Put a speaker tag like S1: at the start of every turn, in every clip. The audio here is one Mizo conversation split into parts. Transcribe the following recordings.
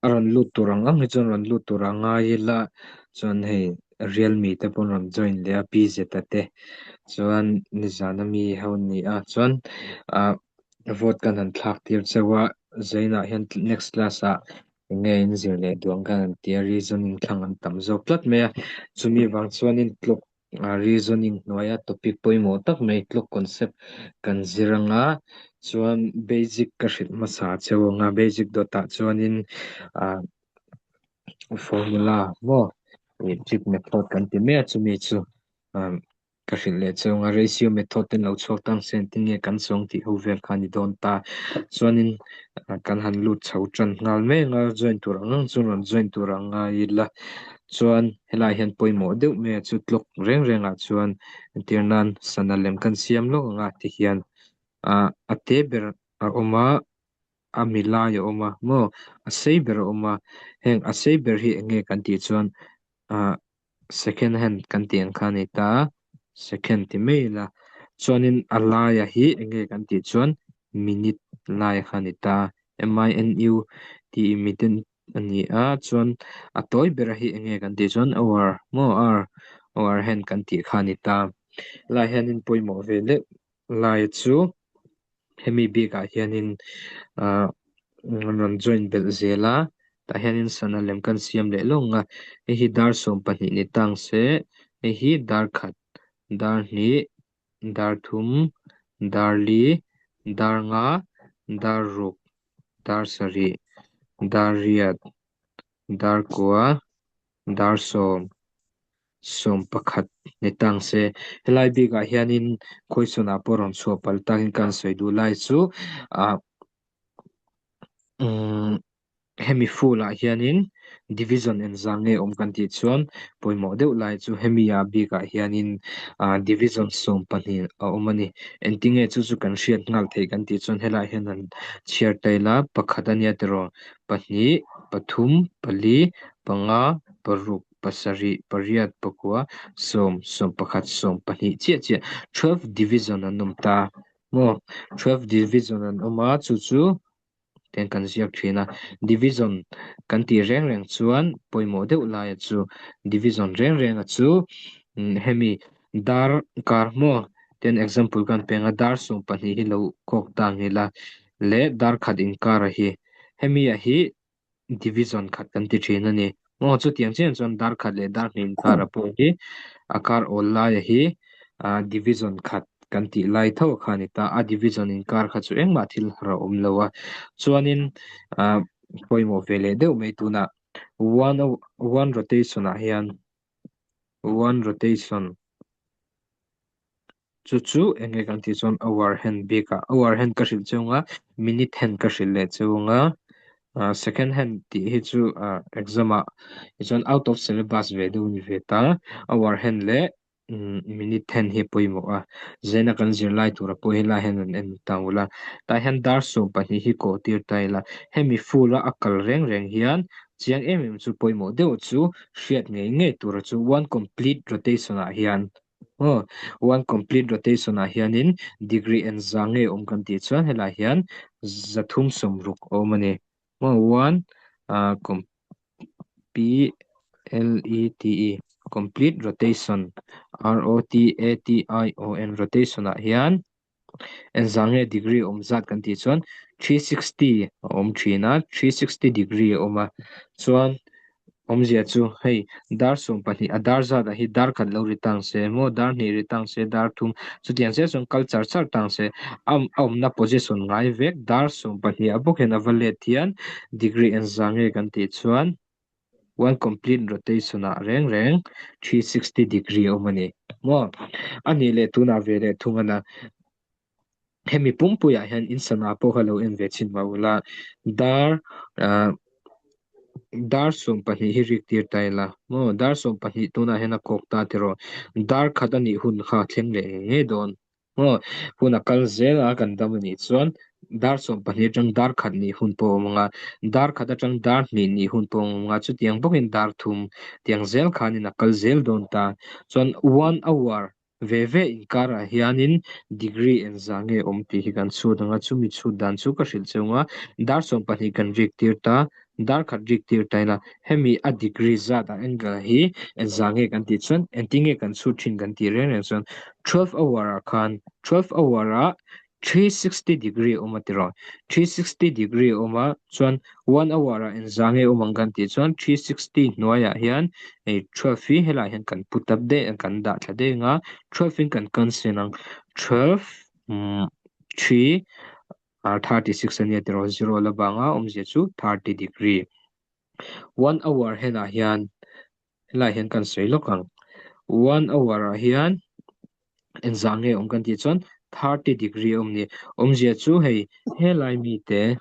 S1: A rawn lut tur ang ang hi chuan rawn lut tur a ngai ila chuan hei Realme te pawh an rawn join leh a P Z-a te chuan nizan ami ho an ni a chuan ah vote kan han thlak tir chauh a Zainah hian next class ah eng nge in zir leh duh ang khan an ti a reasoning thlang an tam zawk tlat mai a chumi vang chuanin tlawk Reasoning hnuaia topic pawimawh tak mai clock concept kan zir anga chuan basic ka hrilh hmasa cheu anga basic dawtah chuanin ah formula maw ih trick method kan ti mai a chumi chu ah ka hrilh leh cheu anga ratio method te an lo chhuak tang se engtin nge kan chuang tih ho vel kha a ni dawn ta chuanin kan han lut chho tan nghal mai anga join tur ang ang chu rawn join tur ang ngai ila. Chuan helai hian pawimawh deuh mai a chu clock reng reng ah chuan entir nan sana lem kan siam lawk ang a ti hian ah a te ber a awm a a mi lai a awm a maw a sei ber a awm a heng a sei ber hi eng nge kan tih chuan ah second hand kan tih ang kha a ni ta second ti mai ila chuanin a laia hi eng nge kan tih chuan minute lai kha a ni ta M I N U tih miten a ni a chuan a tawi ber hi eng nge kan tih chuan hour maw hour hour hand kan tih kha a ni ta lai hianin pawimawh ve deuh lai chu hemi bikah hianin ah an rawn join belh zel a tah hianin sana lem kan siam leh lawng a hei hi dar 12 ni tang se hei hi dar khat dar hnih dar thum dar li dar nga dar ruk dar sarih dar riat dar kua dar sawm 11 ni tang se helai bikah hianin question ah pawh rawn chhuah palh takin ka han sawi duh lai chu ah umm Hemi full ah hianin division engzah nge awm kan tih chuan pawimawh deuh lai chu hemi ah bikah hianin ah division 12 a awm a ni. Engtinge chu chu kan hriat nghal theih kan tih chuan helaiah hian han chhiar ta ila pakhat a nia tiraw pahnih pathum pali panga paruk pasarih pariat pakua sawm 11 12 chiah chiah 12 division an awm ta maw 12 division an awm a chu chu ten kan ziak thin a division kan tih reng reng chuan pawimawh deuh laia chu division reng reng a chu hemi dar kar maw ten example kan peng a dar 12 hi lo kawk ta ang ila leh dar khat inkar a hi hemi a hi division khat kan ti thin a ni maw chutiang chian chuan dar khat leh dar hnih inkar a pawh hi a kar awl laia hi ah division khat kan tih lai tho kha a ni ta a division inkar kha chu engmah thil har a awm lo a chuanin ah pawimawh ve leh deuh mai tunah one one rotation ah hian one rotation Chu chu eng nge kan tih chuan hour hand bik ah hour hand ka hrilh cheu anga minute hand ka hrilh leh cheu anga ah second hand tih hi chu ah exam ah tichuan out of syllabus ve deuh a ni ve ta hour hand leh minute hand hi a pawimawh a zena kan zirlai tura pawh helai hian an en ta ula tah hian dar 12 hi kawh tir ta ila hemi full a a kal reng reng hian chiang em em chu pawimawh deuh chu hriat ngei ngei tura chu one complete rotation ah hian Aw, one complete rotation ah hianin degree en za nge awm kan tih chuan helai hian 360 a awm a ni. Aw, one ah com P L E T E complete rotation R O T A T I O N rotation ah hian Engzah nge degree awm zat kan tih chuan 360 a awm thin a, 360 degree a awm a, chuan awmzia chu hei dar 12 a dar zat ah hi dar khat lo ri tang se maw dar hnih ri tang se dar thum chutiang chiah chuan kal char char tang se a awmna position ngai vek dar 12 ah bawk hian a va let hian degree engzah nge kan tih chuan one complete rotation ah reng reng 360 degree a awm a ni maw a nih leh tunah ve leh thung ana hemi pumpuiah hian in sana pawh kha lo en ve chhin mah ula dar ah dar 12 hi rik tir ta ila maw dar 12 tunah hian a kawk ta tiraw dar khat a nih hun kha thleng leh ngei ngei dawn. Maw hun a kal zel a kan dam anih chuan dar 12 atang dar khat nih hun pawh a awm ang a, dar khat atang dar hnih nih hun pawh a awm ang a, chutiang bawkin dar thum tiang zel khanin a kal zel dawn ta. Chuan one hour. Ve ve inkarah hianin degree engzah nge awm tih hi kan chhut ang a, chumi chhut dan chu ka hrilh cheu ang a, dar 20 kan rik tir ta, dar khat rik tir ta ila, hemi a degree zat a angle hi engzah nge kan tih chuan engtin nge kan chhut thin kan tih reng reng chuan 12 hour ah khan 12 hour ah 360 degree awm a tiraw, 360 degree awm a chuan one hour ah engzah nge awm ang kan tih chuan 360 hnuaiah hian hei 12 hi helaiah hian kan put up daih a kan dah thla daih ang a 12 in kan cancel ang 12 umm 3 ah 36 ania tiraw zero la bang a awmzia chu 30 degree one hour henah hian helaiah hian kan sawi lawk ang one hour ah hian engzah nge awm kan tih chuan 30 degree a awm a ni awmzia chu hei helai mite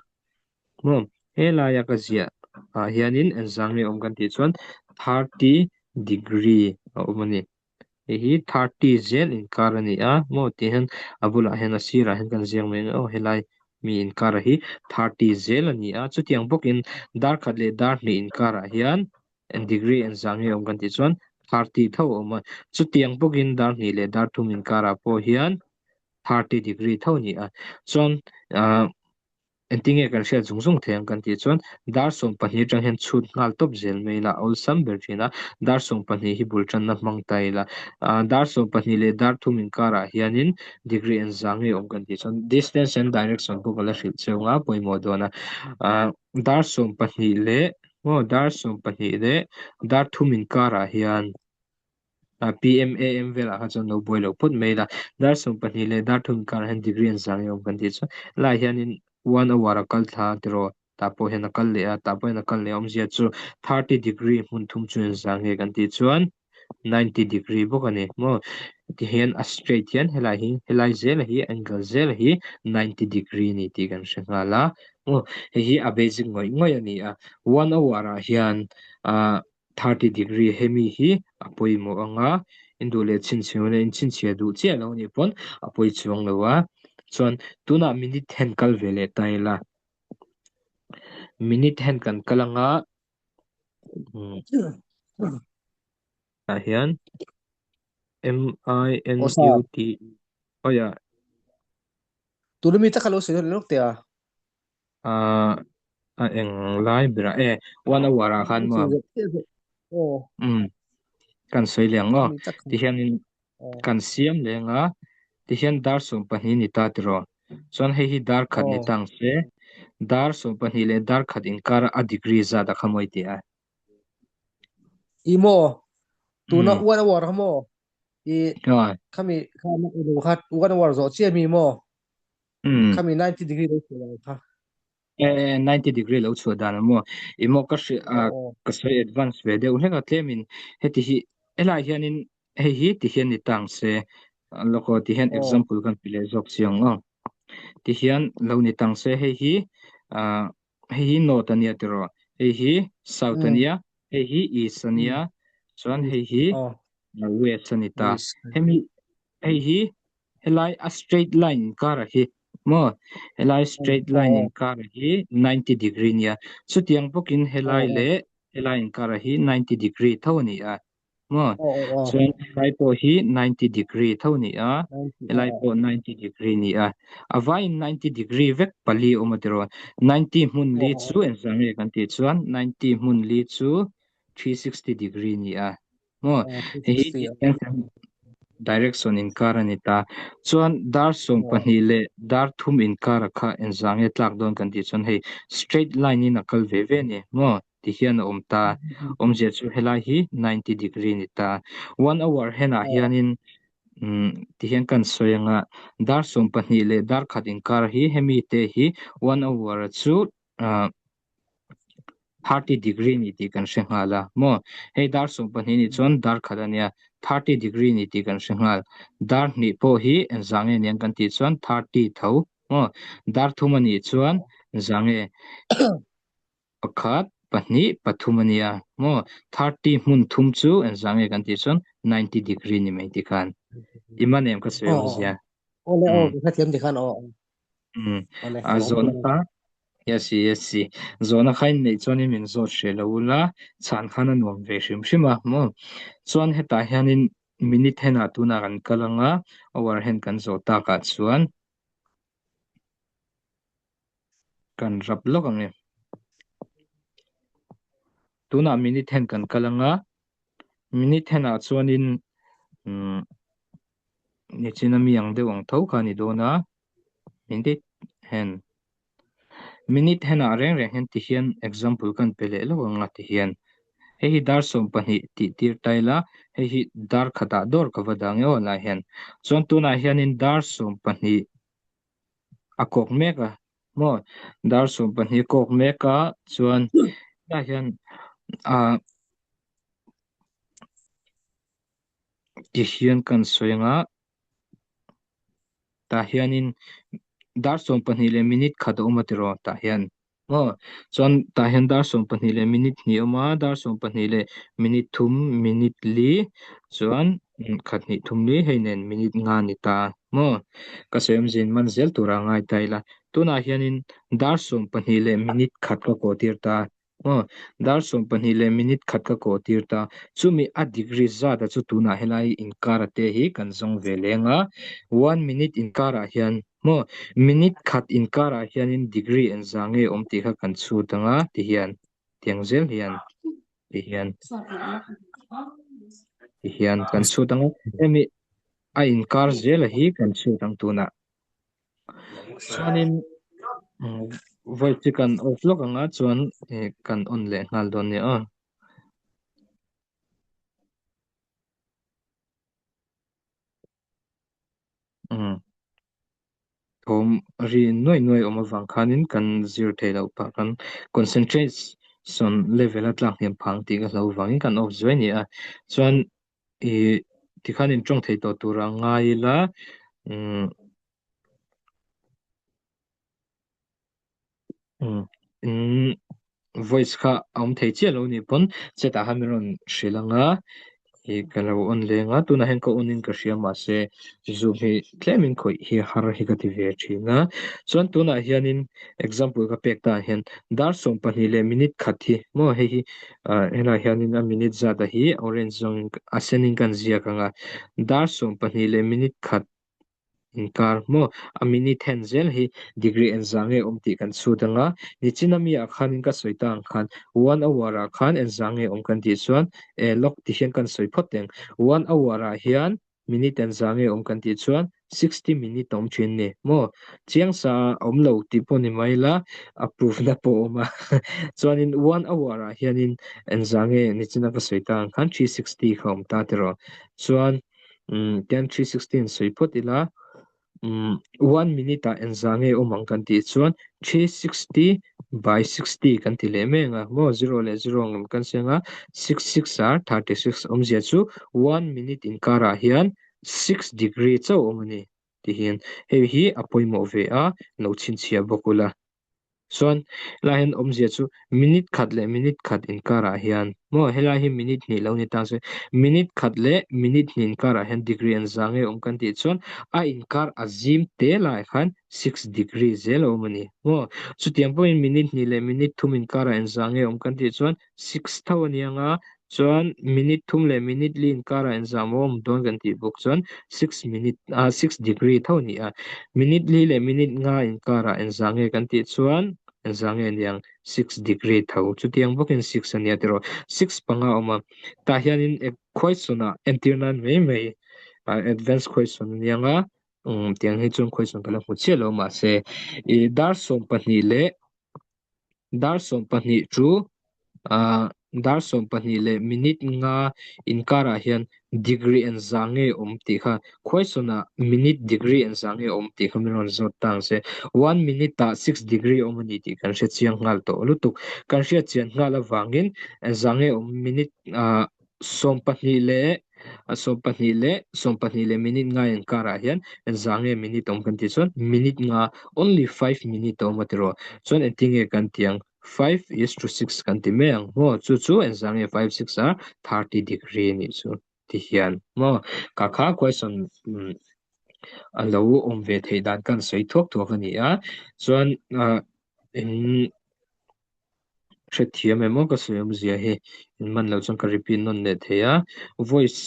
S1: Maw helaia ka ziah ah hianin engzah nge awm kan tih chuan 30 degree a awm a ni. Hei hi 30 zel inkar a ni a maw tih hian a bulah hian a sirah hian kan ziak mai ang aw helai mi inkar hi 30 zel a ni a chutiang bawkin dar khat leh dar hnih inkarah hian eng degree engzah nge awm kan tih chuan 30 tho a awm a chutiang bawkin dar hnih leh dar thum inkarah pawh hian 30 degree tho a ni a chuan ah Engtinge kan hriat zung zung thei ang kan tih chuan dar 12 atang hian chhut nghal tawp zel mai ila a awlsam ber thin a, dar 12 hi bul tanna hmang ta ila dar 12 leh dar thum inkarah hianin degree engzah nge awm kan tih chuan distance and direction pawh ka la hrilh cheu nga pawimawh dawn a, dar 12 leh maw dar 12 leh dar thum inkarah hian PMAM velah kha chuan lo buai lo phawt mai ila. Dar 12 leh dar thum inkarah hian degree an zang emaw kan tih chuan helaiah hianin one hour a kal thla a tiraw tah pawh hian a kal leh a tah pawh hian a kal leh a awmzia chu 30 degree hmun thum chu an zang nge kan tih chuan 90 degree bawk a ni maw tihian a straight hian helai hi helai zela hi angle zela hi 90 degree a ni tih kan hre nghal a maw hei hi a basic ngawih ngawih a ni a one hour ah hian ah 30 degree hemi hi a pawimawh ang a, in duh leh chhinchhiah in chhinchhiah duh chiah lo anih pawn a pawi chuang lo a, chuan tunah minute hen kal ve leh ta ila minute hen kan kal ang a tah hian M I N U T awiah
S2: Tuna mi taka lo sawi lawk teh a.
S1: A eng lai berah e one hour ah khan maw um kan sawi leh ang aw tihianin kan siam leh ang a tihian dar 12 ni ta tiraw chuan hei hi dar khat ni tang se dar 12 leh dar khat inkar a degree zat a kha mawi tih a.
S2: I maw tuna one hour kha maw i khami kha kha one hour zawh chiah mi maw Khami 90 degree lo chhuah dan kha.
S1: E 90 degree lo chhuah dan maw. I maw ka hri a ka sawi advance ve deuh hlek a tlemin heti hi helai hianin hei hi ti hian ni tang se lawk aw ti hian example kan pe leh zawk chiang aw. Ti hian lo ni tang se hei hi hei hi north ania tiraw hei hi south ania hei hi east ania chuan hei hi west ani ta. Hemi hei hi Helai a straight line inkar a hi maw helai straight line inkar a hi 90 degree nia chutiang bawkin helai leh helai inkar a hi 90 degree tho a ni a maw chuan helai pawh hi 90 degree tho a ni a helai pawh 90 degree a ni a a vaiin 90 degree vek pali a awm a tiraw 90 hmun li chu engzah nge kan tih chuan 90 hmun li chu 360 degree a ni a. Maw hei hi distance and direction inkar a ni ta. Chuan dar 12 leh dar thum inkar a kha engzah nge tlak dawn kan tih chuan hei straight line in a kal ve ve a ni maw ti hian a awm ta. Awmzia chu helai hi 90 degree a ni ta. One hour henah hianin umm ti hian kan sawi ang a dar 12 leh dar khat inkar hi hemi te hi one hour chu ah 30 degree ni tih kan hre nghal a maw hei dar 12 ni chuan dar khat a nia 30 degree ni tih kan hre nghal dar hnih pawh hi engzah nge niang kan tih chuan 30 tho maw dar thum a nih chuan engzah nge pakhat pahnih pathum a nia maw 30 hmun thum chu engzah nge kan tih chuan 90 degree ni mai tikhan i man em ka sawi awmzia
S2: Awle aw ka hrethiam tikhan aw
S1: Um a zawhna kha yes yes zawhna kha in neih chuanin min zawt hreh lo ula chhan khan a nuam ve hrim hrim a maw chuan hetah hianin. Minute henah tunah kan kal ang a, hour hen kan zawh takah chuan kan rap lawk ang e. Tunah minute hen kan kal ang a, minute henah chuanin umm nichina mi ang deuh ang tho kha a ni dawn a, minute hen. Minute henah reng reng hian tihian example kan pe leh lawk ang a tihian hei hi dar 12 tih tir ta ila hei hi dar khatah dawr ka va dang e aw lai hian chuan tunah hianin dar 12 a kawk mek a maw dar 12 a kawk mek a chuan hetah hian ah tihian kan sawi ang a. Tah hianin dar 12 leh minute khat a awm a tiraw tah hian maw chuan tah hian dar 12 leh minute hnih a awm a dar 12 leh minute thum minute li chuan khat hnih thum li hei nen minute nga a ni ta maw ka sawi awmzia in man zel tura ngai ta ila tunah hianin dar 12 leh minute khat ka kawh tir ta. Aw, dar 12 leh minute khat ka kawh tir ta. Chumi a degree zat a chu tunah helai inkar a te hi kan zawng ve leng a. One minute inkar ah hian maw minute khat inkar ah hianin degree engzah nge awm tih kha kan chhut ang a ti hian tiang zel hian ti hian ti hian kan chhut ang a. Hemi a inkar zel a hi kan chhut ang tunah. Chuanin voice hi kan off lawk ang a chuan kan on leh nghal dawn nia aw. Umm thawm ri nuai nuai awm avang khanin kan zir thei loh phah kan concentration level a tlak hniam phang tih ka hlo vangin kan off zuai a ni a chuan Ih tikhan in tawng thei tawh tur a ngai ila umm umm in voice kha a awm thei chiah lo ni pawn chat ah khan min rawn hrilh ang a ih ka lo on leng a tunah hian ka on in ka hria mahse zoom hi tlem in khawih hi har hi ka ti ve thin a chuan tunah hianin example ka pek ta hian dar 12 leh minute khat hi maw hei hi Ah helaiah hianin a minute zat a hi orange zawngin a senin kan ziak ang a dar 12 leh minute khat inkar maw a minute hen zel hi degree engzah nge awm tih kan chhut ang a nichin ami ah khanin ka sawi ta ang khan one hour ah khan engzah nge awm kan tih chuan eh lawk ti hian kan sawi phawt ang one hour ah hian Minute engzah nge awm kan tih chuan 60 minute a awm thin ni maw? Chiang sa a awm lo tih pawh ni mai la, a proof na pawh a awm a. Chuanin one hour ah hianin engzah nge nichina ka sawi ta ang khan 360 kha a awm ta tiraw. Chuan umm tian 360 in sawi phawt ila Umm one minute ah engzah nge awm ang kan tih chuan 360 by 60 kan ti leh mai ang a maw zero leh zero ang kan siam a six six are 36 awmzia chu one minute inkar ah hian six degree chauh awm a ni tihian hei hi a pawimawh ve a lo chhinchhiah bawk ula. Chuan helai hian awmzia chu minute khat leh minute khat inkarah hian maw helai hi minute hnih lo ni ta se minute khat leh minute hnih inkarah hian degree an za nge awm kan tih chuan a inkar a zim te laiah khan six degree zel a awm a ni maw chutiang pawhin minute hnih leh minute thum inkarah an za nge awm kan tih chuan six tho a ni ang a, chuan minute thum leh minute li inkarah inzam a awm dawn kan tih bawk chuan six minute ah six degree tho a ni a, minute li leh minute nga inkarah inzah nge kan tih chuan inzah nge a ni ang six degree tho chutiang bawkin six a nia tiraw six panga a awm a, tah hianin question ah entir nan mai mai ah advance question a ni ang a, umm tiang hi chuan question ka la hmu chiah lo mahse ih dar 12 leh Dar 12 chu ah dar 12 leh minute nga inkarah hian degree engzah nge awm tih kha question ah minute degree engzah nge awm tih kha min rawn zawt ta ang se. One minute ah six degree awm a ni tih kan hre chiang nghal tawh lutuk. Kan hriat chian nghal avangin engzah nge awm minute ah 12 leh 12 leh 12 leh minute nga inkarah hian engzah nge minute awm kan tih chuan minute nga only five minute a awm a tiraw chuan engtin nge kan tih ang five is to six kan ti mai ang maw chu chu engzah nge five six a thirty degree a nih chu ti hian maw ka kha question a lo awm ve theih dan kan sawi thuak thuak a ni a chuan ah eng. Hrethiam em aw ka sawi awmzia hi in man loh chuan ka repeat nawn leh thei a, voice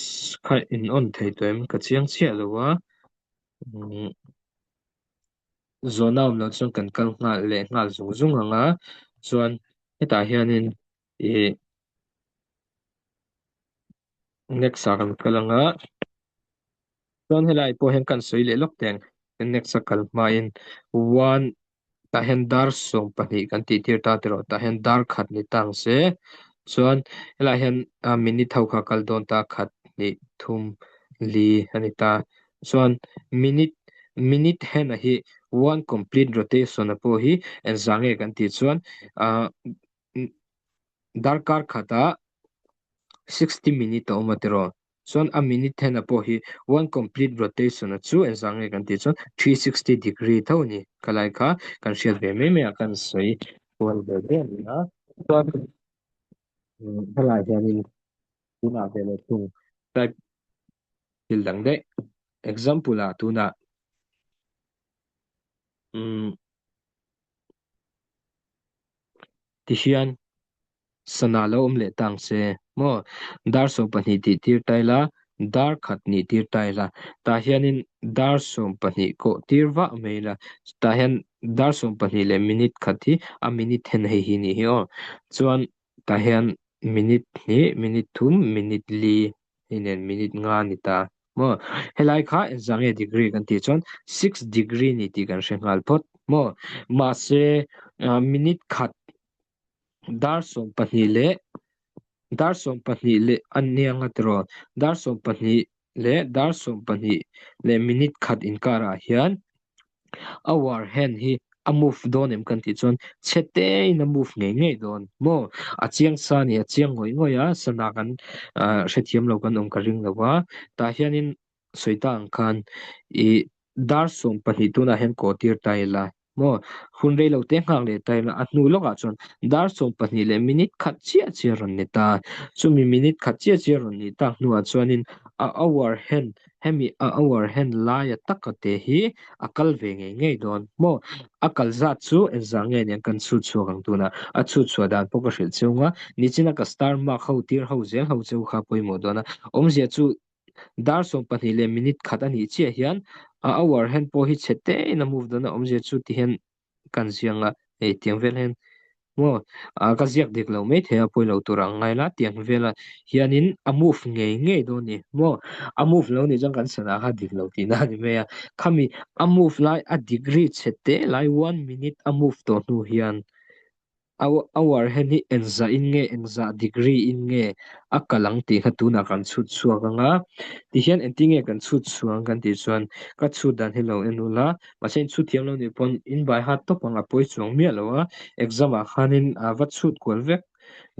S1: kha in on thei tawh em ka chiang chiah lo a, umm zawhna awm loh chuan kan kal nghal leh nghal zung zung ang a, chuan hetah hianin ih next ah kan kal ang a, chuan helai pawh hian kan sawi leh lawk teh ang next a kal hmain one Tah hian dar 12 kan tih tir ta tiraw tah hian dar khat ni ta ang se chuan helaiah hian minute ho kha kal dawn ta khat hnih thum li a ni ta chuan minute minute hen a hi one complete rotation a pawh hi engzah nge kan tih chuan ah darkar khatah 60 minute a awm a tiraw. Chuan a minute thena pawh hi one complete rotation a chu engzah nge kan tih chuan 360 degree tho a ni. Khalai kha kan hriat ve mai mai a kan sawi kual ve ve a ni a. Chuan helaiah hianin tunah ve leh thung type thil dang daih example ah tunah umm tihian Sana lo awm leh ta ang se maw? Dar 12 tih tir ta ila, dar khat nih tir ta ila, tah hianin dar 12 kawh tir vah mai ila, tah hian dar 12 leh minute khat hi a minute then hei hi nih hi aw. Chuan tah hian minute hnih, minute thum, minute li hei nen minute nga ni ta maw? Helai kha engzah nge degree kan tih chuan six degree ni tih kan hre nghal phawt maw? Mahse minute khat Dar 12 leh dar 12 leh a niang a tiraw dar 12 leh dar 12 leh minute khat inkarah hian hour hand hi a move dawn em kan tih chuan chhe tein a move ngei ngei dawn maw a chiang sa a ni a chiang ngawih ngawih a sana kan ah hrethiam lo kan awm ka ring lo a tah hianin sawi ta ang khan ih dar 12 tunah hian kawh tir ta ila Maw? Hun rei lo te nghak leh ta ila a hnu lawkah chuan dar 12 leh minute khat chiah chiah rawn ni ta. Chumi minute khat chiah chiah rawn nih tak hnuah chuanin a hour hand hemi a hour hand laia taka te hi a kal ve ngei ngei dawn. Maw? A kal zat chu engzah nge nia kan chhut chhuak ang tunah a chhut chhuah dan pawh ka hrilh cheu nga nichina ka star mark ho tir ho zel ho cheu kha pawimawh dawn a. Awmzia chu Dar 12 leh minute khat a nih chiah hian a hour hand pawh hi chhe tein a move dawn a, awmzia chu ti hian kan ziang a, hei tiang vel hian maw ah ka ziak dik lo mai thei a pawilo tur ang ngai la tiang vela hianin a move ngei ngei dawn a ni maw, a move lo nih chuan kan sana kha dik lo tihna a ni mai a, khami a move lai a degree chhe te lai one minute a move tawh hnu hian Hour hen hi engzah in nge engzah degree in nge a kal ang tih kha tunah kan chhut chhuak ang a, tihian engtin nge kan chhut chhuah ang kan tih chuan ka chhut dan hi lo en ula, mahse in chhut thiam lo nih pawn in bai hat tawp ang a pawi chuang miah lo a, exam ah khanin a va chhut kual vek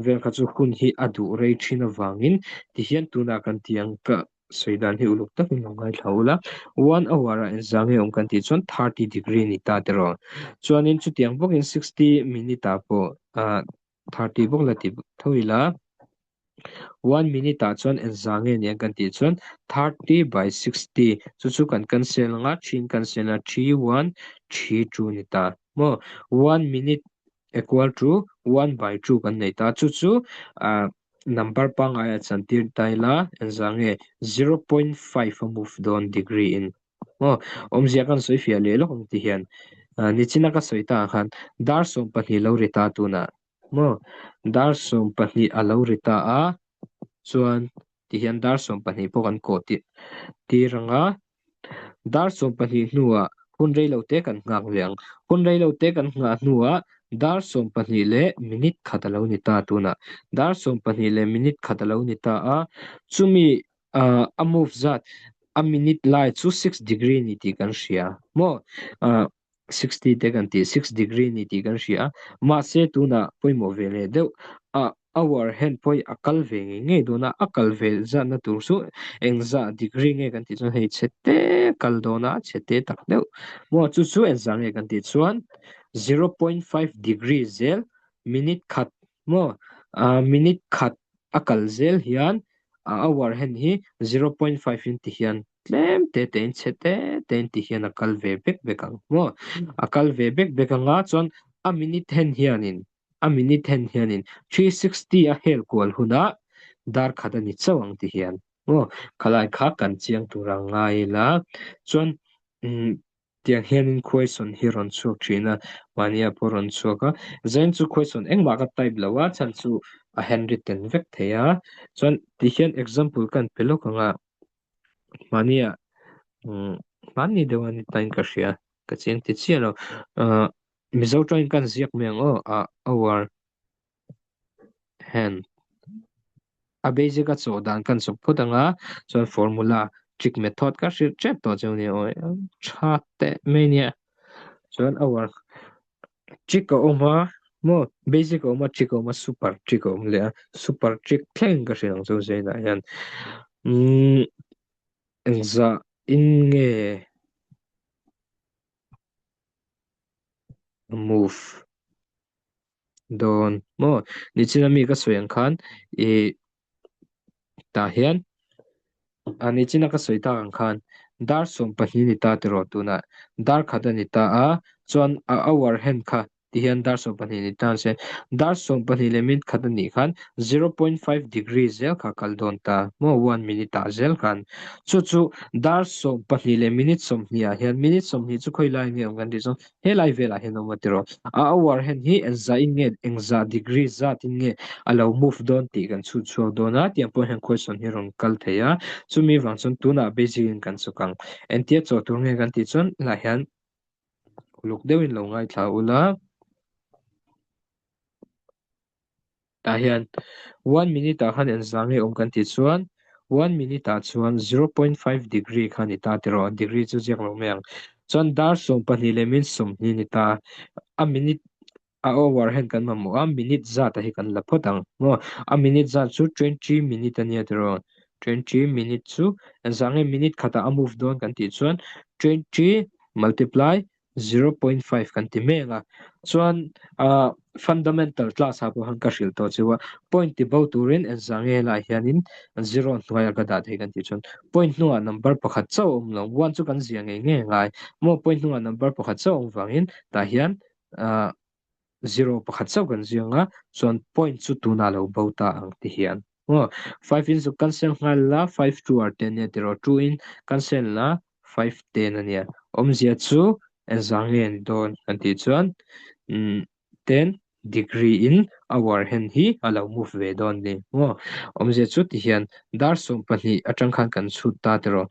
S1: vel kha chu hun hi a duh rei thin avangin tihian tunah kan ti ang ka Sawi dan hi uluk takin lo ngaithla ula, one hour ah engzah nge awm kan tih chuan 30 degree ni ta tiraw. Chuanin chutiang bawkin 60 minute ah pawh ah 30 bawk la ti tho ila, one minute ah chuan engzah nge ni ang kan tih chuan 30 by 60 chu chu kan cancel anga three in cancel a three one three two ni ta maw. One minute equal to one by two kan nei ta chu chu ah Number pangngai a chantir ta ila engzah nge 0.5 a move dawn degree in maw awmzia kan sawi fiah leh lawk ang ti hian nichina ka sawi ta ang khan dar 12 lo ri ta tunah maw dar 12 a lo ri ta a chuan ti hian dar 12 pawh kan kawh tir tir ang a. Dar 12 hnuah hun rei lo te kan nghak ve ang. Hun rei lo te kan nghah hnuah dar 12 leh minute khat a lo ni ta tunah. Dar 12 leh minute khat a lo ni ta a, chumi a move zat a minute lai chu six degree ni tih kan hria maw? 60 te kan tih 6 degree ni tih kan hria a, mahse tunah pawimawh ve leh deuh a hour hand pawh hi a kal ve ngei ngei dawn a, a kal ve zatna tur chu engzah degree nge kan tih chuan hei chhe te kal dawn a, chhe te tak deuh maw chu chu engzah nge kan tih chuan 0.5 degree zel minute khat maw minute khat a kal zel hian a hour hand hi 0.5 in ti hian Tlem te te in chhe te te in ti hian a kal ve bek bek ang maw? A kal ve bek bek anga chuan a minute hen hianin A minute hen hianin 360 a hel kual hunah dar khat a ni chauh ang ti hian maw khalai kha kan chiang tur a ngai ila chuan umm tiang hianin question hi rawn chhuak thin a mahnia pawh rawn chhuak a zain chu question engmah ka type lo a chhan chu a handwritten vek thei a chuan ti hian example kan pe lawk ang a mahnia umm hmanni deuh a ni tain ka hria ka chiang ti chiah lo ah Mizo tawngin kan ziak mai ang aw ah hour hand a basic a chawh dan kan chawp phawt ang a chuan formula trick method ka hrilh tep tawh chu nia aw tha teh mai nia chuan hour trick a awm a maw basic a awm a trick a awm a super trick a awm leh a super trick thleng ka hrilh ang chu zainah hian umm engzah in nge. Move dawn maw nichina mi ka sawi ang khan ih tah hian a nichina ka sawi tak ang khan dar 12 ni ta tiraw tunah dar khat a ni ta a chuan a hour hand kha ti hian dar 12 ni ta se dar 12 leh minute khat a nih khan 0.5 degree zel kha kal dawn ta maw one minute ah zel khan chu chu dar 12 leh minute 20 ah hian minute 20 chu khawi lai nge awm kan tih chuan Helai velah hian awm a tiraw. A hour hen hi engzah in nge engzah degree zat in nge a lo move dawn tih kan chhut chhuak dawn a, tiang pawh hian question hi rawn kal thei a, chumi vang chuan tunah basic in kan chawk ang. Entia chaw tur nge kan tih chuan helaiah hian uluk deuhin lo ngaithla ula. Tah hian one minute ah khan engzah nge awm kan tih chuan one minute ah chuan 0.5 degree kha ni ta tiraw degree chu ziak lo mai ang chuan dar 12 leh min 20 ni ta a minute a hour hian kan mamawh a minute zat a hi kan la phawt ang maw a minute zat chu 20 minute ania tiraw 20 minute chu engzah nge minute khatah a move dawn kan tih chuan 20 multiply 0.5 kan ti mek a chuan ah fundamental class ah pawh khan ka hrilh tawh chu a point ti bo turin engzah nge helaiah hianin zero hnuaiah ka dah thei kan tih chuan point hnungah number pakhat chauh a awm lo one chu kan ziah ngei ngei angai maw point hnungah number pakhat chauh a awm vangin tah hian ah zero pakhat chauh kan ziang a chuan point chu tunah lo bo ta ang ti hian maw five in chu cancel nghal la five two are ten ania tiraw two in cancel la five ten ania awmzia chu engzah nge a ni dawn kan tih chuan umm ten degree in hour hen hi a lo move ve dawn a ni maw awmzia chu ti hian dar 12 atang khan kan chhut ta tiraw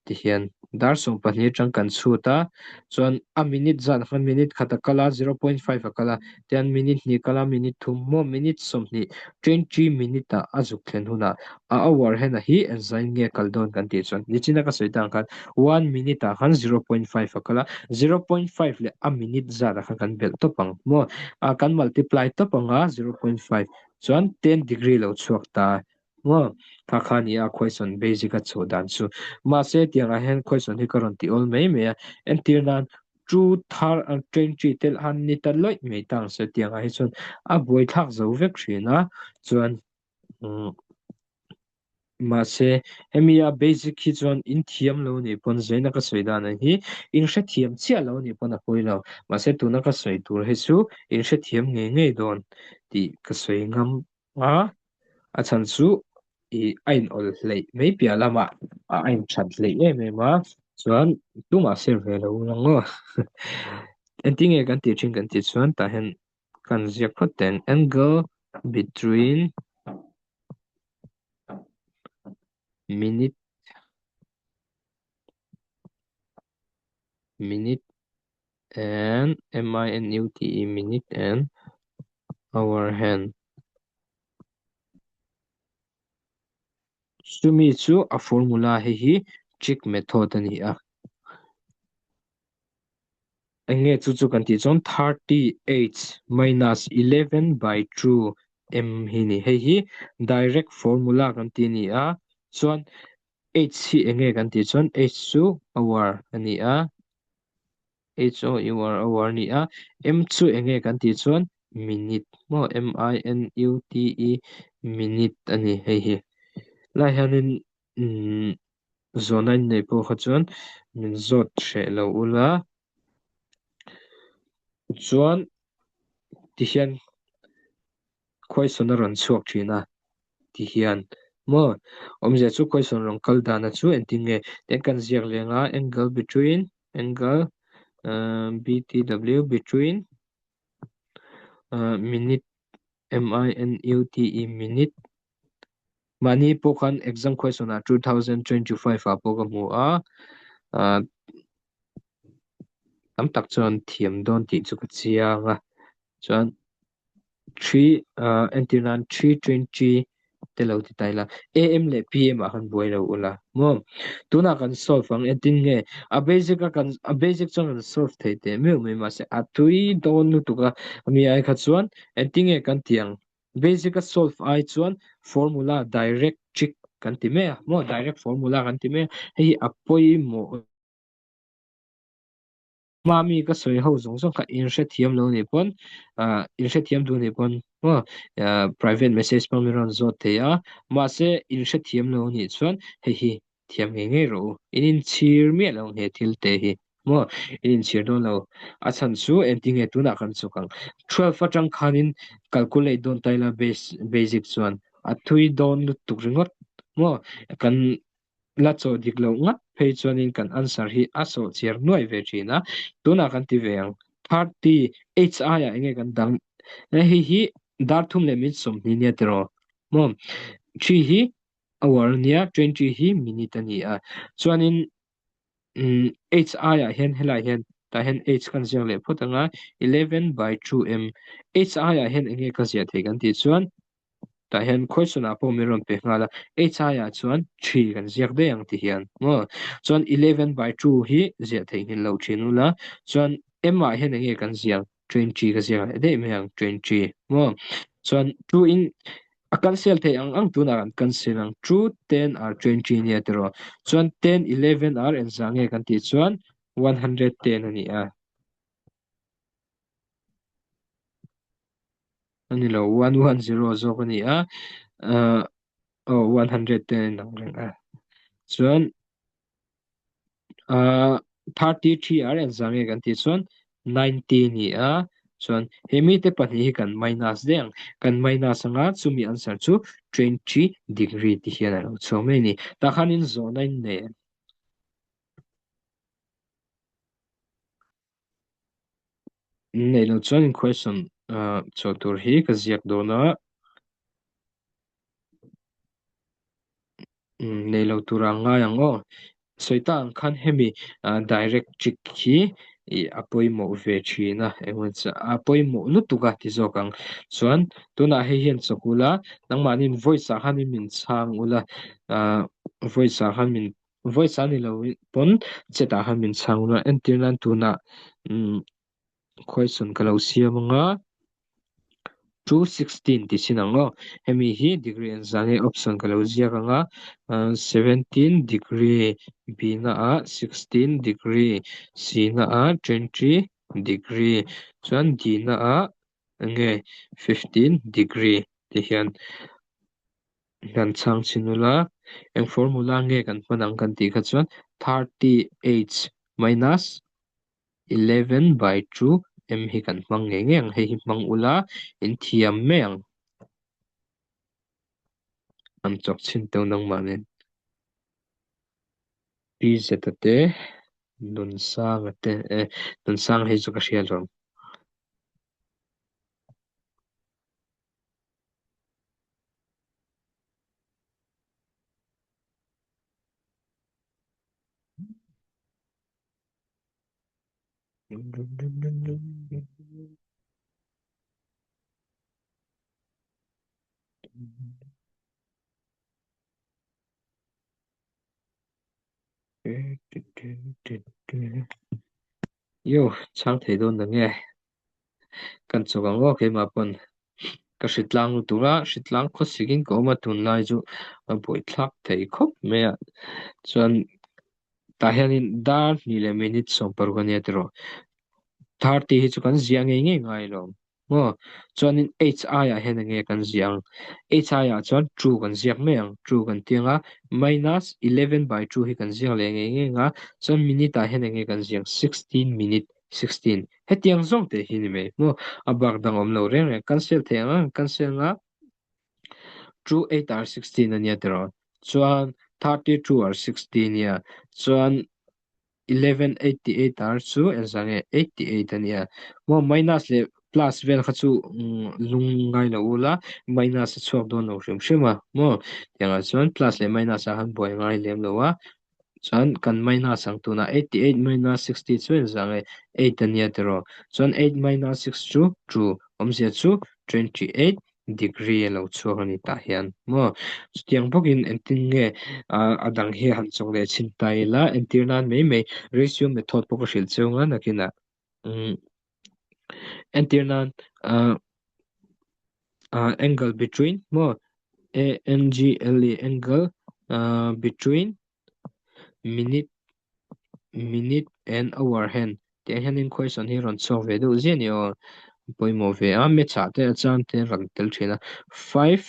S1: Ti hian dar 12 atang kan chhut a, chuan a minute zat khan minute khat a kal a, 0.5 a kal a, tian minute hnih kal a, minute thum maw minute 20, 20 minute ah a zuk thlen hunah a hour hen a hi engzain nge kal dawn kan tih chuan nichina ka sawi tang khan one minute ah khan 0.5 a kal a, 0.5 leh a minute zat ah khan kan belh tawp ang maw, ah kan multiply tawp ang a 0.5 chuan 10 degree lo chhuak ta. Maw? Kha kha nia question basic a chhuah dan chu. Mahse tiangah hian question hi ka rawn ti awl mai mai a, entir nan two thar an twenty te han ni ta lawih mai ta ang se tiangah hi chuan a buaithlak zo vek thin a, chuan umm mahse hemi a basic hi chuan in thiam lo nih pawn zaina ka sawi dan ang hi in hrethiam chiah lo nih pawn a pawi lo, mahse tuna ka sawi tur hi chu in hrethiam ngei ngei dawn tih ka sawi ngam a, a chhan chu ih a inawl hleih mai piah lamah a inthat hleih em em a chuan tumah share ve lo ang aw engtin nge kan tih thin kan tih chuan tah hian kan ziak phawt teh ang angle between minute minute and M-I-N-U-T-E minute and hour hand. Chumi chu a formula hei hi trick method a ni a. Eng nge chu chu kan tih chuan 38 minus 11 by 2 m hi ni. Hei hi direct formula kan tih a ni a. Chuan h hi eng nge kan tih chuan h chu hour a ni a. H O U R hour a ni a, M chu eng nge kan tih chuan minute maw M I N U T E minute a ni hei hi. Lai hianin umm zawhna in nei pawh kha chuan min zawt hreh lo ula chuan tihian. Question a rawn chhuak thin a ti hian maw awmzia chu question rawn kal dana chu engtin nge tiang kan ziak leng a angle between angle BTW between minute M-I-N-U-T-E minute mahni pawh khan exam question ah 2025 ah pawh ka hmu a tam tak chuan thiam dawn tih chu ka chiang a chuan 3 entir nan 320 te lo ti ta ila AM leh PM ah khan buai lo ula maw tunah kan solve ang entin nge a basic a kan a basic chuan kan solve thei teh meuh mai mahse a tui dawn lutuk a ami ai kha chuan entin nge kan tih ang basic a solve ai chuan formula direct trick kan ti mai a maw direct formula kan ti mai a hei hi a pawimawh Hmami ka sawi ho zawng zawng kha in hrethiam lo nih pawn ah in hrethiam duh nih pawn maw ah private message pawh min rawn zawt thei a mahse in hrethiam lo nih chuan hei hi thiam ngei ngei rawh u in inchhir miah lo he thil te hi maw in inchhir dawn lo a chhan chu engtin nge tunah kan chuk ang 12 atang khanin calculate dawn ta ila basic chuan a thui dawn lutuk ringawt maw kan La chawh dik loh ngat phei chuanin kan answer hi a sawh chiar nuai ve thin a, tunah kan ti ve ang. 30 H aiah enge kan dang hei hi dar thum leh minute 20 nia tiraw maw 3 hi hour ania 20 hi minute a ni a chuanin H aiah hian helaiah hian tah hian H kan ziak leh phawt anga 11 by 2 m H aiah hian enge ka ziah theih kan tih chuan Tah hian question ah pawh min rawn pe nghal a, H aiah chuan 3 kan ziak daih ang ti hian maw. Chuan 11 by 2 hi ziah theihnghilh loh thin ula, chuan M ah hian enge kan ziak 20 ka ziak leh daih mai ang 20 maw. Chuan 2 in a cancel theih ang ang tunah kan cancel ang 2 10 are 20 nia tiraw. Chuan 10 11 are engzah nge kan tih chuan 110 a ni a. A ni lo 110 zawk a ni a uh, oh 110 ang reng a chuan uh, 33 ar engzah nge kan tih chuan 90 ni a chuan he mite pahnih hi kan minus daih ang kan minus anga chumi answer chu 20 degree ti hian a lo chhuak mai a ni tah khanin zawhna in nei em? Neih loh chuan question chhuah tur hi ka ziak dawn a nei lo tura ngai ang aw sawi ta ang khan hemi direct trick hi ih a pawimawh ve thin a engemaw a pawimawh lutuk a ti zawk ang chuan tunah hei hian chawk ula nangmahniin voice ah khanin min chhang ula ah voice ah khan min Voice a ni lo pawn chet ah khan min chhang a, entir nan tunah umm question ka lo siam anga 216 tih chin ang aw hemi hi degree an zah nge option ka lo ziak anga 17 degree B na ah 16 degree C na ah 20 degree chuan D na ah enge 15 degree ti hian Kan chhang chhin ula, eng formula nge kan hman ang kan tih kha chuan 30h minus 11 by 2 m hi kan hmang ngei ngei ang. Hei hi hmang ula in thiam mai ang. An chawk chhin teuh nangmah nen. Pi Zeta te, Nunsanga te, eh Nunsanga hi chu ka hria alawm. Yo, chhang thei dawn na nge? Kan chawk ang aw keimah pawn ka hritlang lutuk a, hritlang khawsik in ka awm a tunlai chu a buaithlak thei khawp mai a chuan tah hianin dar hnih leh minute 16 a nia tiraw 30 hi chu kan ziah ngei ngei ngai lo maw chuanin h aiah hian eng nge kan ziah ang h aiah chuan 2 kan ziak mai ang 2 kan ti ang a minus 11 by 2 hi kan ziak leh ngei ngei ang a chuan minute ah hian eng nge kan ziak 16 minute 16 hetiang zawng te hi ni mai maw a bak dang awm lo reng reng cancel thei ang a cancel nga. Two 8 ar 16 a nia tiraw? Chuan 32 ar 60 nia. Chuan 1188 ar chu engzah nge 88 a nia. Maw minus leh plus vel kha chu lung ngai lo ula minus a chhuak dawn lo hrim hrim a maw. Tiangah chuan plus leh minus ah khan buai ngai lem lo a. Chuan kan minus ang tunah 88 minus 60 chu engzah nge 8 a nia tiraw. Chuan 8 minus 6 chu 2 awmzia chu 28 degree a lo chhuak a ni tah hian maw. Chutiang bawkin engtin nge a dang hi han chawk leh chhin ta ila entir nan mai mai ratio method pawh ka hrilh cheu nga nakinah umm entir nan ah ah angle between maw A N G L E angle ah between minute minute and hour hen tiang hianin question hi rawn chhuak ve deuh ziah a ni aw pawimawh ve a match ah te a chuan te rawn tel thin a five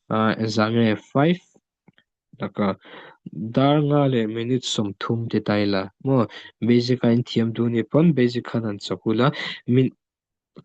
S1: ah engzah nge five taka dar nga leh minute 30 ti ta ila maw basic a inthiam duh ni pawn basic khan han chawk ula min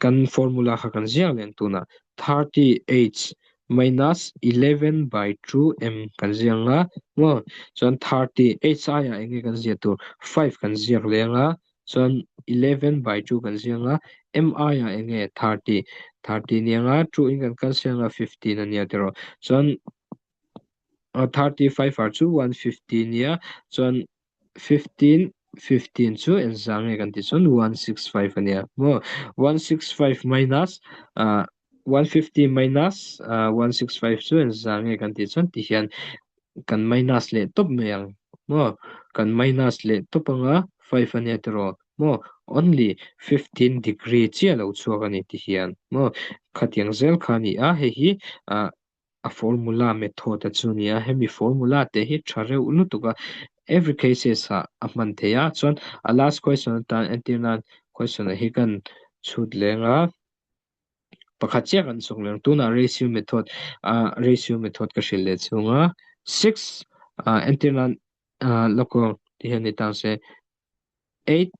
S1: Kan formula kha kan ziak leh ang tunah 30h minus 11 by 2m kan ziak ang a maw chuan 30 h aiah eng nge kan ziah tur 5 kan ziak leh ang a chuan 11 by 2 kan ziak ang a m aiah eng nge 30 30 ni ang a 2 in kan cancel ang a 15 a nia tiraw chuan 35 ah chu 150 nia chuan 15 15 chu engzah nge kan tih chuan 165 a nia maw 165 minus ah 150 minus ah 165 chu engzah nge kan tih chuan tihian kan minus leh tawp mai ang maw kan minus leh tawp anga 5 a nia tiraw maw only 15 degree chiah lo chhuak a ni tihian maw khatiang zel kha a ni a hei hi ah a formula method a chu nia hemi formula te hi tha reuh lutuk a every cases ah a hman theih a chuan a last question atan entir nan question ah hi kan chhut leng a pakhat chiah kan chhuk leng tunah ratio method ah ratio method ka hrilh leh chhung a six ah entir nan ah lawk aw ti hian ni tang se 8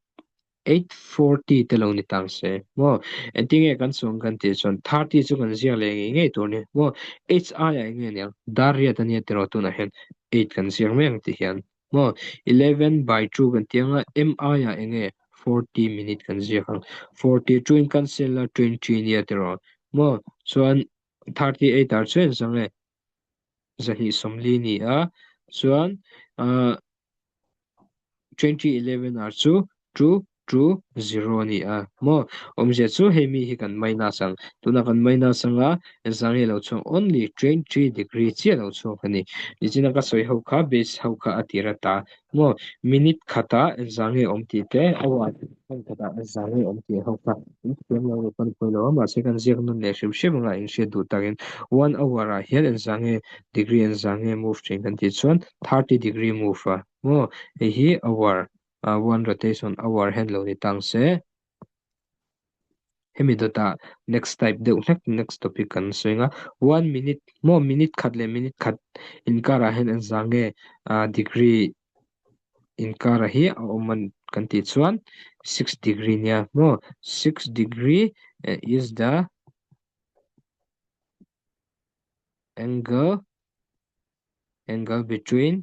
S1: 840 te lo ni tang se maw engtin nge kan chuang kan tih chuan 30 chu kan ziak leh ngei ngei tur a ni maw h aiah eng nge niang dar riat a nia tiraw tunah hian 8 kan ziak mai ang tih hian maw 11 by 2 kan tih anga m aiah eng nge 40 minute kan ziak ang 42 in cancel a 20 nia tiraw maw chuan 38 ah chuan engzah nge 240 ni a chuan ah 2011 ah chu 2 2 0 a ni a maw awmzia chu hei mi hi kan minus ang tunah kan minus ang a engzah nge lo chhuak only 20 degree chiah lo chhuak a ni nichina ka sawi ho kha base ho kha a tir ata maw minute khatah engzah nge awm tih te hour hmun khatah engzah nge awm tih ho kha in thiam lo kan pawi lo a mahse kan ziak nun leh hrim hrim anga inhriat duh takin one hour ah hian engzah nge degree engzah nge move thin kan tih chuan 30 degree move a maw hei hi hour ah one rotation hour hian lo ni tang se hemi dawtah next type deuh hlek next topic kan sawi ang a one minute maw minute khat leh minute khat inkarah hian engzah nge ah degree inkara hi a awm a kan tih chuan six degree nia maw six degree is the angle angle between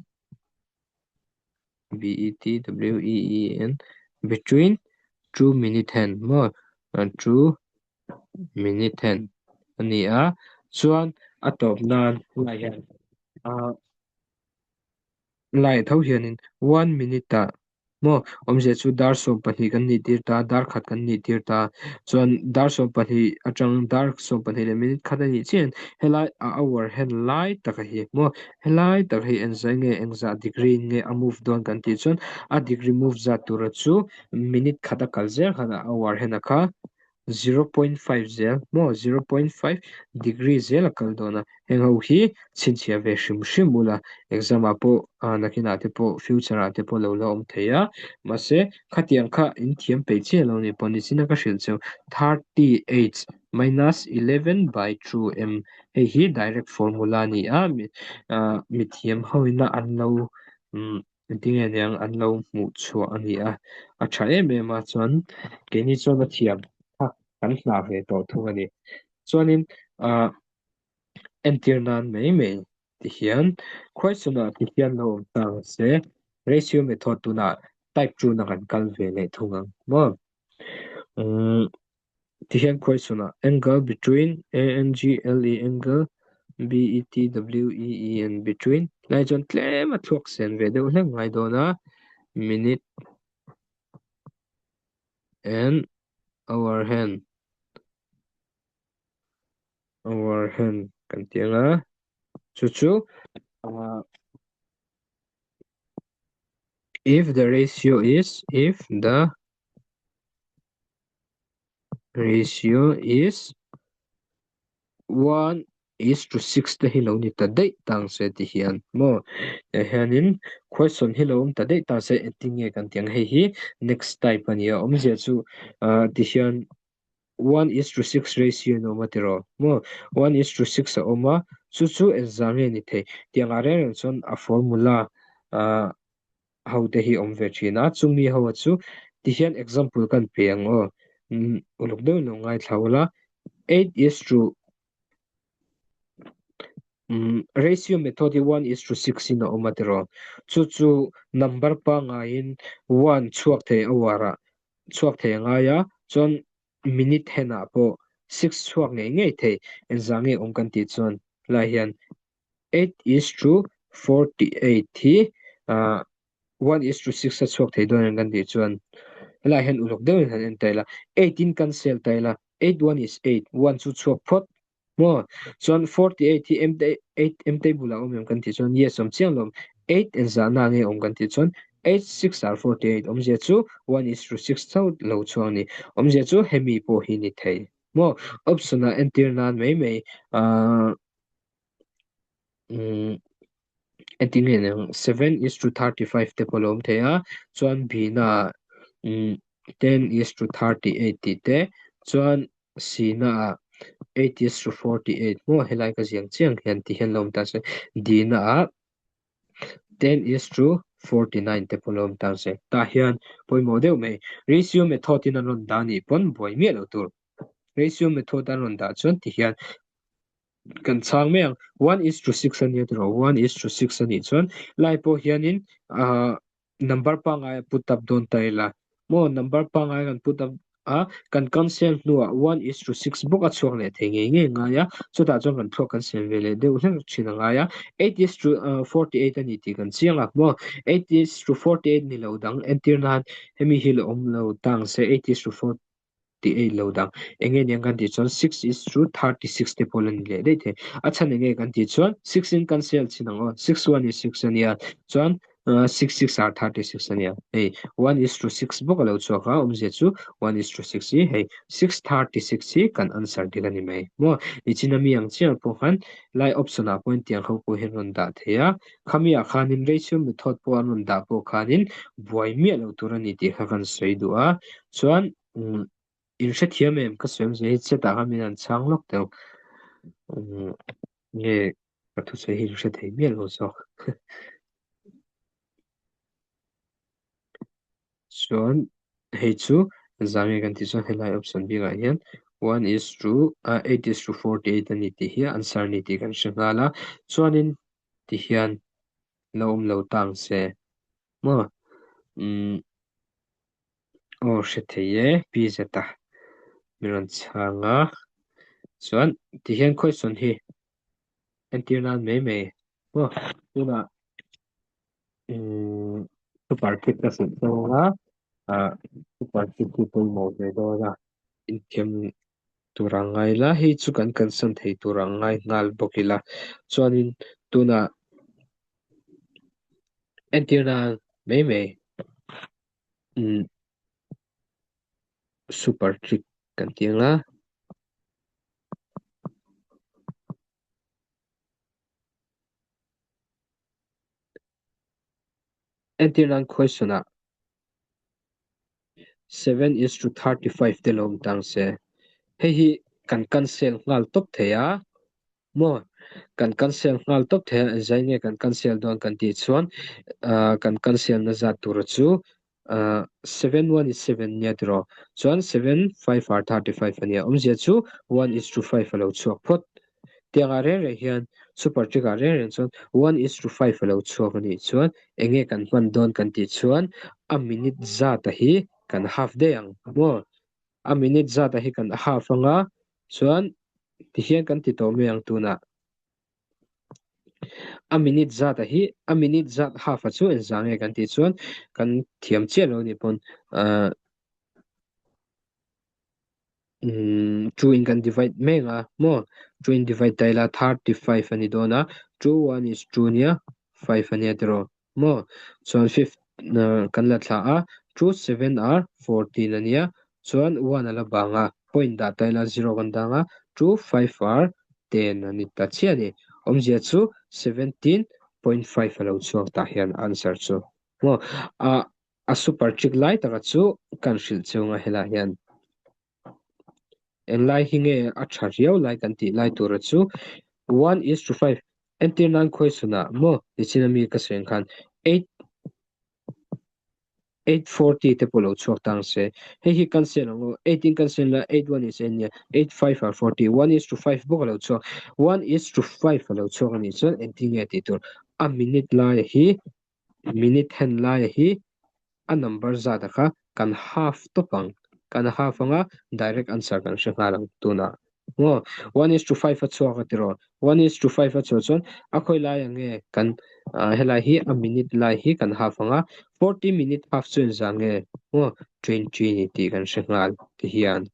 S1: B E T W E E N between 2 minute hand maw 2 minute hand a ni a chuan a tawp nan lai hian ah Lai tho hianin one minute ah maw awmzia chu dar 12 kan nih tir ta, dar khat kan nih tir ta. Chuan dar 12 atang dar 12 leh minute khat a nih chian helai a hour hen lai taka hi maw helai tak hi engzah nge engzah degree in nge a move dawn kan tih chuan a degree move zat tura chu minute khat a kal zel khan a hour hen a kha 0.5 zel maw 0.5 degree zel a kal dawn a heng ho hi chhinchhiah ve hrim hrim ula exam ah pawh ah nakinah te pawh future ah te pawh lo la awm thei a mahse khatiang kha in thiam peih chiah lo ni pawh nichina ka hrilh cheu 30h minus 11 by 2m hei hi direct formula a ni a ah mithiam ho ina an lo umm Engtinge niang an lo hmuh chhuah a ni a, a tha em em a chuan keini chuan a thiam kha kan hlah ve tawh thung a ni. Chuanin ah Entir nan mai mai ti hian question ah ti hian lo awm ta ang se, ratio method tunah type 2 na kan kal ve leh thung ang maw? Umm ti hian question ah angle between A N G L E angle B E T W E E N between lai chuan tlem a thluak sen ve deuh hlek ngai dawn a, minute and hour hand. Hour hand kan tih ang a, chu chu ah if the ratio is if the ratio is 1 is to 6 te hi lo ni ta daih tang se ti hian maw tah hianin question hi lo awm ta daih tang se engtin nge kan tih ang hei hi next type a nia awmzia chu ah ti hian 1 is to 6 ratio in a awm a tiraw maw 1 is to 6 a awm a chu chu engzah nge ni thei tiang ah reng reng chuan a formula ah ho te hi awm ve thin a chumi ho a chu ti hian example kan pe ang aw uluk deuhin lo ngaithla ula 8 is to ratio method hi 1 is to 6 in a awm a tiraw chu chu number pangaiin 1 chhuak thei a uar ah chhuak thei a ngai a, chuan minute henah pawh six chhuak ngei ngei thei engzah nge awm kan tih chuan lai hian eight is to 48 hi ah 1 is to 6 a chhuak thei dawn em kan tih chuan helaiah hian uluk deuhin han en ta ila eight in cancel ta ila eight one is eight one chu chhuak phawt Maw? Chuan 48 hi M 8 M table ah awm em kan tih chuan yes awm chiang lo. 8 engzahna nge awm kan tih chuan 8 6 are 48 awmzia chu 1 is to 6 chauh lo chuang a ni. Awmzia chu hemi pawh hi ni thei. Maw? Option ah entir nan mai mai ah umm Engtin nge ni ang 7 is to 35 te pawh a lo awm thei a chuan B na ah umm 10 is to 38 tih te chuan C na ah 8 is to 48 maw helai ka ziang chiang hian ti hian lo awm ta se D na ah 10 is to 49 te pawh lo awm ta se tah hian pawimawh deuh mai ratio method in an rawn dah anih pawn buai miah loh tur ratio method an rawn dah chuan ti hian kan chhang mai ang 1 is to 6 a nia tiraw 1 is to 6 a nih chuan lai pawh hianin ah number pangngai a put up dawn ta ila maw number pangngai kan put up a kan cancel hnuah 1 is to 6 bawk a chhuak leh thei ngei ngei ngai a chutah chuan kan thluak kan siam ve leh deuh hlek thin a ngai a 8 is to 48 a ni tih kan chiang a maw 8 is to 48 ni lo dang entir nan hemi hi la awm lo tang se 8 is to 4 tih ei lo dang. Enge niang kan tih chuan 6 is to 36 te pawh la ni leh daih thei. A chhan enge kan tih chuan 6 in cancel chin ang aw. 6 1 is 6 a nia. Chuan 6 6 are 36 a nia. Hei 1 is to 6 bawk a lo chhuak a, awmzia chu 1 is to 6 hi hei 6 36 hi kan answer dik a ni mai. Maw nichina mi ang chiah pawh khan lai option ah pawhin tiang ho pawh hian rawn dah thei a. Khami ah khanin ratio method pawh an rawn dah pawh khanin buai miah lo tur a ni tih kha kan sawi duh a. Chuan umm in hrethiam em ka sawi awmzia hi chet ah khan min han chhang lawk teuh umm nge ka thusawi hi in hre thei miah lo zawk. Chuan hei chu zan nge kan tih chuan helai option bikah hian 1 is to 8 is to 48 a ni tih hi answer a ni tih kan hre nghal a chuanin ti hian la awm lo ta ang se maw umm Aw hre thei e Pi Zeta min rawn chhang a chuan tihian question hi entir nan mai mai maw tunah umm super kid ka hrilh dawn a ah super kid hi pawimawh ve dawn a inthiam tur ang ngai ila hei chu kan kalsan thei tur ang ngai nghal bawk ila chuanin tunah entir nan mai mai. Umm super trick kan tih ang a. Entir nan question ah 7 is to 35 te lo awm tang se. Hei hi kan cancel nghal tawp thei a. Maw? Kan cancel nghal tawp thei a, engzai nge kan cancel dawn kan tih chuan ah kan cancel na zat tur chu ah seven one is seven nia tiraw chuan seven five are 35 a nia awmzia chu one is to five a lo chhuak phawt. Tiangah reng reng hian super trick ah reng reng chuan one is to five a lo chhuak a nih chuan enge kan hman dawn kan tih chuan a minute zat a hi kan half daih ang maw? A minute zat a hi kan half anga chuan tihian kan ti tawh mai ang tunah. A minute zat a hi a minute zat half a chu engzah nge kan tih chuan kan thiam chiah lo nih pawn ah Two in kan divide mek a maw two in divide ta ila 35 a ni dawn a two one is two nia five a nia tiraw maw chuan fifth kan la thla a two seven are 14 a nia chuan one a la bang a point dah ta ila zero kan dang a two five are 10 a ni ta chiah a ni awmzia chu 17.5 a lo chhuak tah hian answer chu maw ah A super trick lai taka chu kan hrilh chunga helai hian englai hi nge a tha riau lai kan tih lai tura chu one is to five entir nan khawichhunah maw nichin ami ka sawi ang khan 8 840 te pawh lo chhuak tang se hei hi cancel ang aw 8 in cancel la 8 1 is eight nia 8 5 are 40 1 is to 5 bawk a lo chhuak 1 is to 5 a lo chhuak a nih chuan engtin nge tih tur a minute lai hi Minute hen laia hi a number zat a kha kan half tawp ang. Kan half anga direct answer kan hre nghal ang tunah. Maw? One is to five a chhuak a tiraw? One is to five a chhuah chuan a khawi lai ang nge kan helai hi a minute lai hi kan half anga 40 minute half chu engzah nge maw 20 ni tih kan hre nghal ti hian.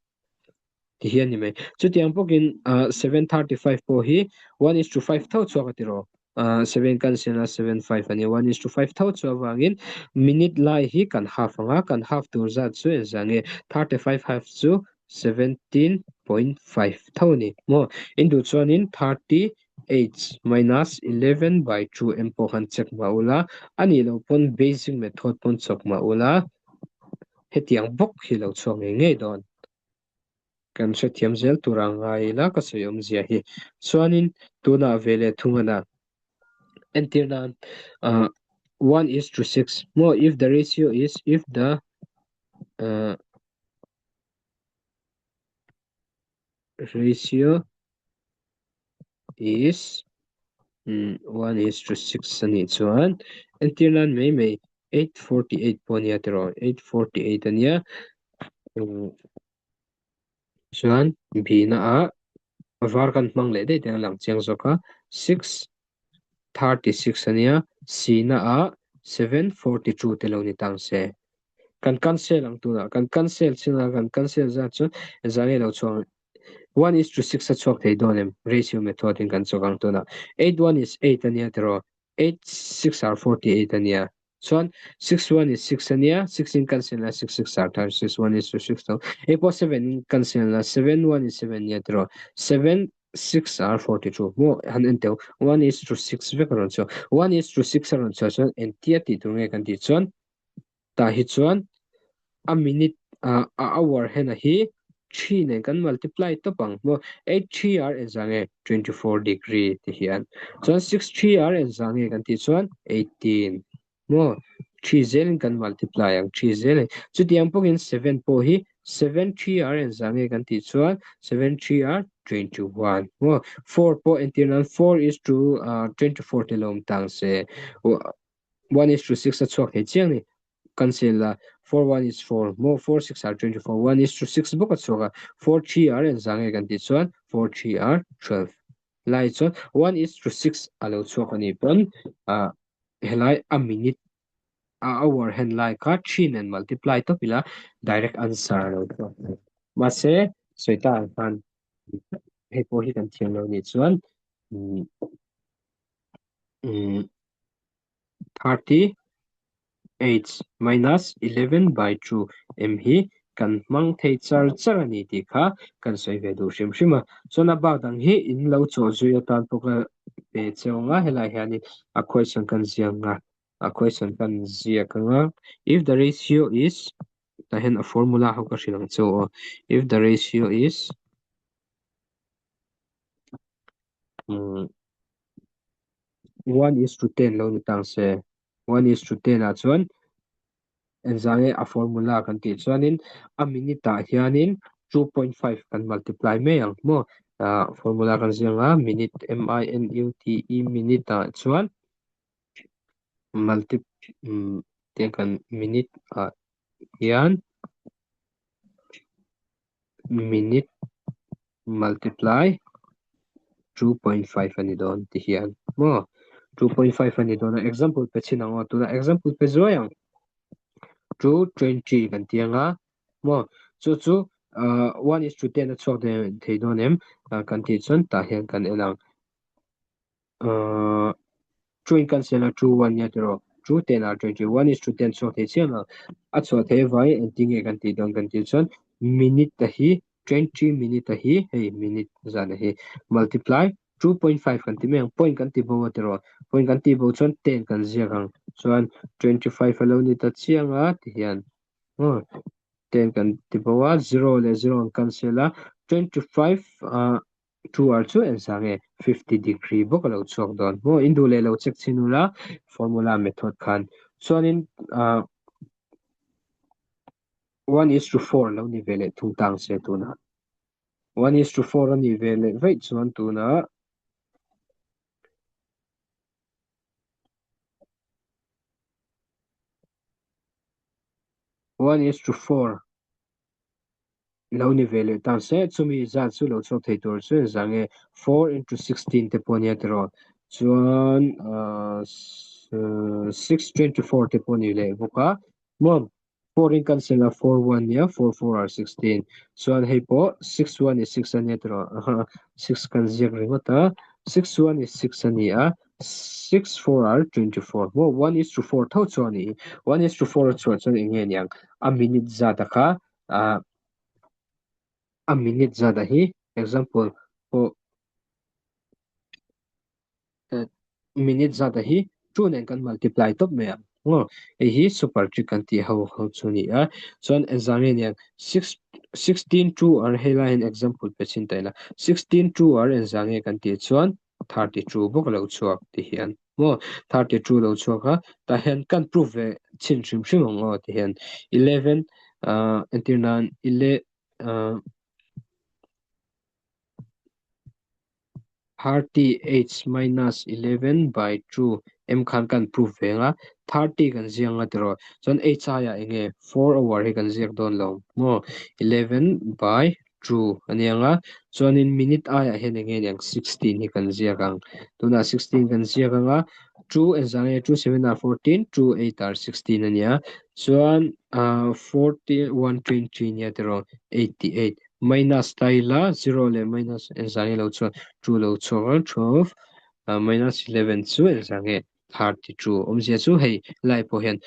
S1: Ti hian ni mai. Chutiang bawkin 7:35 pawh hi 1 is to 5 tho chhuak a ti rawh. 7 kan sian a 7 5 a ni. 1 is to 5 tho chu avangin minute lai hi kan half anga kan half tur zat chu engzah nge 35 half chu 17.5 tho a ni. Maw in duh chuanin 38 minus 11 by 2 em pawh khan check mah ula a nih loh pawn basic method pawn chawk mah ula Hetiang bawk hi lo chhuak ngei ngei dawn. Kan hrethiam zel tur ang ngai ila ka sawi awmzia hi. Chuanin tunah ve leh thung ana. Entir nan 1 is to 6 maw if the ratio is if the ratio is 1 is to 6 a nih chuan entir nan mai mai 848 pawh a nia tiraw 848 a nia chuan bihna ah var kan hmang leh daih teng a lang chiang zawk a 636 a nia c na ah 742 te lo ni tang se kan cancel ang tunah kan cancel chin a kan cancel zat chu zan nge lo chhuang 1 is to 6 a chhuak thei dawn em ratio method in kan chawk ang tunah 8 1 is 8 a nia tiraw 8 6 are 48 a nia chuan 6 1 is 6 a nia 6 in cancel la 6 6 are 36 1 is to 6 tho hei pawh 7 in cancel la 7 1 is 7 nia tiraw 7 6 are 42 maw han en teuh 1 is to 6 vek a rawn chhuak 1 is to 6 a rawn chhuah chuan engtia tih tur nge kan tih chuan Tah hi chuan a minute a hour hena hi three nen kan multiply tawp ang maw 8 three are engzah nge 24 degree ti hian chuan 6 three are engzah nge kan tih chuan 18 maw three zelin kan multiply ang three zelin chutiang bawkin 7 pawh hi 7 three are engzah nge kan tih chuan 7 three are 21 maw 4 pawh entir nan 4 is to 24 te lo awm tang se 1 is to 6 a chhuak thei chiang ni cancel la 4 1 is 4 maw 4 6 are 24 1 is to 6 bawk a chhuak a 4 3 are engzah nge kan tih chuan 4 3 are 12 lai chuan 1 is to 6 a lo chhuak a nih pawn ah helai a minute a hour hen lai kha 3 nen multiply tawp ila direct answer a lo chhuak thei mahse sawi ta ang khan hei pawh hi kan thiam lo nih chuan 38 minus 11 by 2 m hi kan hmang thei char char a ni tih kha kan sawi ve duh hrim hrim a. Chuan a bak dang hi in lo chawh zui atan pawh ka pe che ang a, helai hianin a question kan ziak ang a, a question kan ziak ang a, if the ratio is tah hian a formula ho ka hrilh ang che aw, if the ratio is 1 is to 10 lo ni tang se 1 is to 10 ah chuan engzah nge a formula kan tih chuanin a minute ah hianin 2.5 kan multiply mai ang maw. Formula kan ziak a, minute, M-I-N-U-T-E, minute ah chuan multi tiang kan minute ah hian minute multiply 2.5 a ni dawn ti hian maw 2.5 a ni dawn a example pe chhin ang aw tunah example pe zuai ang 220 kan ti anga maw chu chu 1 is to 10 a chhuak thei dawn em kan tih chuan tah hian kan en ang. 2 in cancel a 2 1 nia tiraw 2 10 ah 21 is to 10 chhuak thei chiam ang a chhuah thei vai engtin nge kan tih dawn kan tih chuan minute a hi 20 minute a hi hei minute zan a hi multiply 2.5 kan ti mai ang point kan ti bo a tiraw point kan ti bo chuan 10 kan ziak ang chuan 25 a lo ni ta chiang a ti hian 10 kan ti bo a 0 leh 0 an cancel a 25 ah 2 R chu eng zah nge 50 degree bawk a lo chhuak dawn maw in duh leh lo check chhin ula formula method khan chuanin ah 1 is to 4 lo ni ve leh thung tang se tunah 1 is to 4 a ni ve leh vaih chuan tunah 1 is to 4 Lo ni ve leh ta se, chumi zat chu lo chhuak thei tur chu engzah nge 4 into 16 te pawh nia tiraw? Chuan 624 te pawh ni leh bawk a. Maw 4 in cancel a 4 1 nia 4 4 are 16. Chuan hei pawh 6 1 is 6 a nia tiraw? 6 kan ziak ringawt a 6 1 is 6 a ni a 6 4 are 24. Maw 1 is to 4 tho chu a ni. 1 is to 4 a chhuah chuan eng nge niang a minute zat a kha ah a minute zat ah hi example pawh minute zat ah hi 2 nen kan multiply tawp mai ang maw hei hi super trick kan tih ho ho chu a ni a chuan engzah nge niang 6 16 2 ar hei lai hian example pe chhin ta ila 16 2 ar engzah nge kan tih chuan 32 bawk a lo chhuak ti hian. Maw 32 lo chhuak a tah hian kan proof ve chhin hrim hrim ang aw ti hian 11 ah entir nan ile ah 30h minus 11 by 2 em khan kan proof ve ang a 30 kan ziak ang a tiraw chuan h aiah eng nge 4 hour hi kan ziak dawn lo maw 11 by 2 a ni ang a, chuanin minute aiah hian eng nge ni ang 16 hi kan ziak ang. Tunah 16 kan ziak ang a, 2 engzah nge 2 7 are 14, 2 8 are 16 a ni a, chuan ah 40 120 nia tiraw 88 minus ta ila 0 leh minus engzah nge lo chhuak 2 lo chhuak ang 12 minus 11 chu engzah nge 32 awmzia chu hei lai pawh hian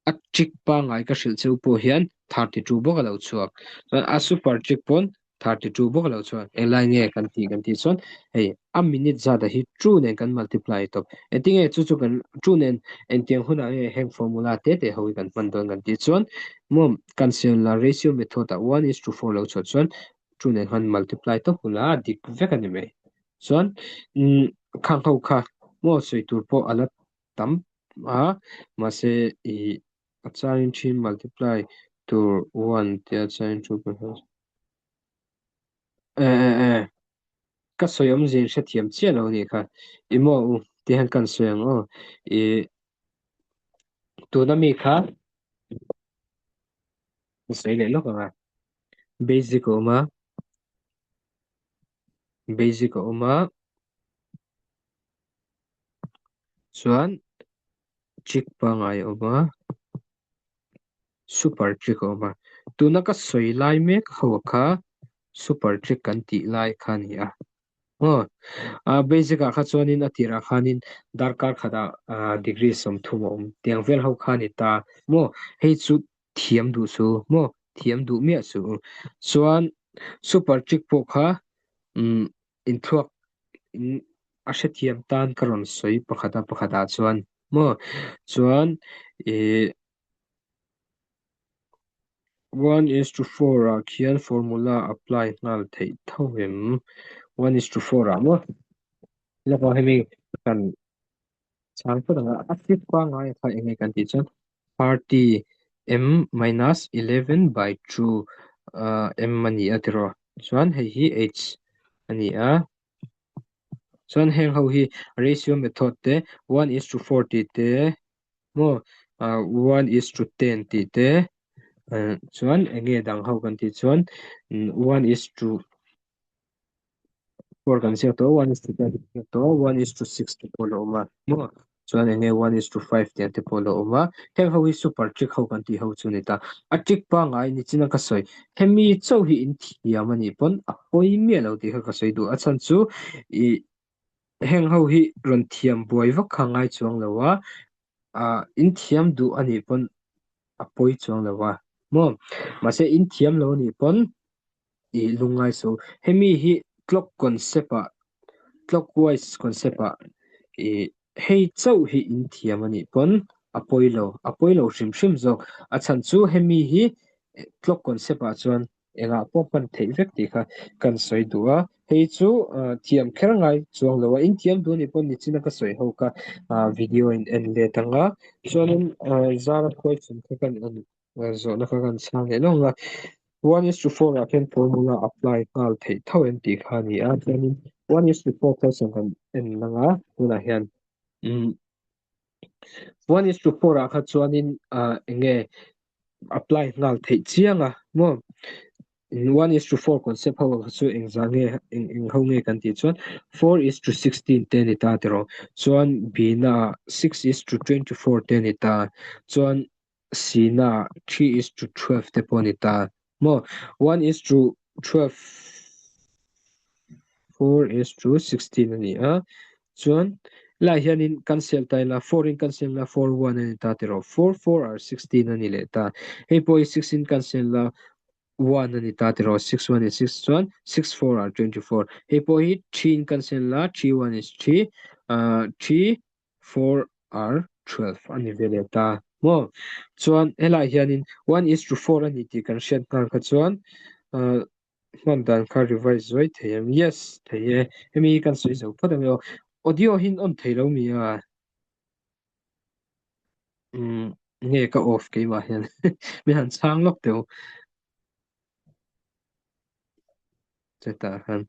S1: A trick pangngai ka hrilh cheu pawh hian 32 bawk a lo chhuak. Chuan a super trick pawn 32 bawk a lo chhuak. Englai nge kan tih kan tih chuan hei a minute zat ah hi 2 nen kan multiply tawp. Engtinge chu chu kan 2 nen engtiang hunah nge heng formula te te ho hi kan hman dawn kan tih chuan maw kan siam la ratio method ah 1 is to 4 lo chhuah chuan 2 nen khan multiply tawp hun a dik vek a ni mai. Chuan umm khang ho kha maw sawi tur pawh a la tam a mahse ih a changin thin multiply tur 1 tia changin 2.5 eh eh eh ka sawi awmzia in hrethiam chiah lo anih kha i maw u ti hian kan sawi ang aw ih tuna mi kha ka sawi leh lawk ang a basic a awm a basic a awm a. Chuan trick pangngai a awm a super trick a awm a tuna ka sawi lai mek ho kha super trick kan tih lai kha a ni a aw ah basic ah kha chuanin a tirah khanin darkar khatah ah degree 30 a awm tiang vel ho kha a ni ta maw hei chu thiam duh su maw thiam duh miah su chuan super trick pawh kha umm inthuak in a hrethiam tan ka rawn sawi pakhat a pakhat ah chuan maw chuan ih 1:4 ah khian formula apply nghal theih tho em 1:4 ah maw lawk ah hemi kan chhang phawt ang a a fit pangngai a kha eng nge kan tih chuan 30 m minus 11 by 2 m a ni a tiraw. Chuan hei hi H a ni a. Chuan heng ho hi ratio method te 1 is to 4 tih te maw 1 is to 10 tih te chuan enge dang ho kan tih chuan 1 is to 4 kan ziak tawh a, 1 is to 10 kan ziak tawh a, 1 is to 6 te pawh a lo awm a maw chuan enge 1 is to 5 tih ang te pawh a lo awm a heng ho hi super trick ho kan tih ho chu a ni ta a trick pangngai nichina ka sawi hemi chauh hi in thiam a nih pawn a pawi miah lo tih kha ka sawi duh a chhan chu ih heng ho hi rawn thiam buai vak kha ngai chuang lo a ah in thiam duh a nih pawn a pawi chuang lo a maw mahse in thiam lo a nih pawn ih lungngai so hemi hi clock concept ah clockwise concept ah ih hei chauh hi in thiam a nih pawn a pawi lo a pawi lo hrim hrim zawk a chhan chu hemi hi clock concept ah chuan engah pawh hman theih vek tih kha kan sawi duh a hei chu ah thiam kher ngai chuang lo a in thiam duh a nih pawn nichina ka sawi ho kha ah video in en let ang a chuanin ah zara khuai chung kha kan en Zawhna kha kan chhang leh lawng a, 1:4 ah khian formula apply nghal theih tho em tih kha a ni a, chuanin 1:4 question kan en lang a tunah hian umm 1:4 ah kha chuanin ah eng nge apply nghal theih chiang a maw. 1:4 concept ho kha chu engzah nge eng eng ho nge kan tih chuan 4:16 te a ni ta tiraw chuan B na ah 6:24 te a ni ta chuan Sina 3:12 te pawh a ni ta maw? 1:12 4:16 a ni a, chuan helaiah hianin cancel ta ila 4 in cancel la 4 1 a ni ta tiraw 4 4 are 16 a ni leh ta hei pawh hi 6 in cancel la 1 a ni ta tiraw 6 1 is 6 chuan 6 4 are 24 hei pawh hi 3 in cancel la 3 1 is 3 ah 3 4 are 12 a ni ve leh ta maw? Chuan helaiah hianin 1 is to 4 a ni tih kan hriat nghal kha chuan uh, hman dan kha revise zuai thei em? Yes, thei e. Hemi hi kan sawi zo phawt ang e aw. Audio hin on thei lo mi a? Um, nge ka off keimah hian. Mi han chhang lawk teh u. Chetah khan.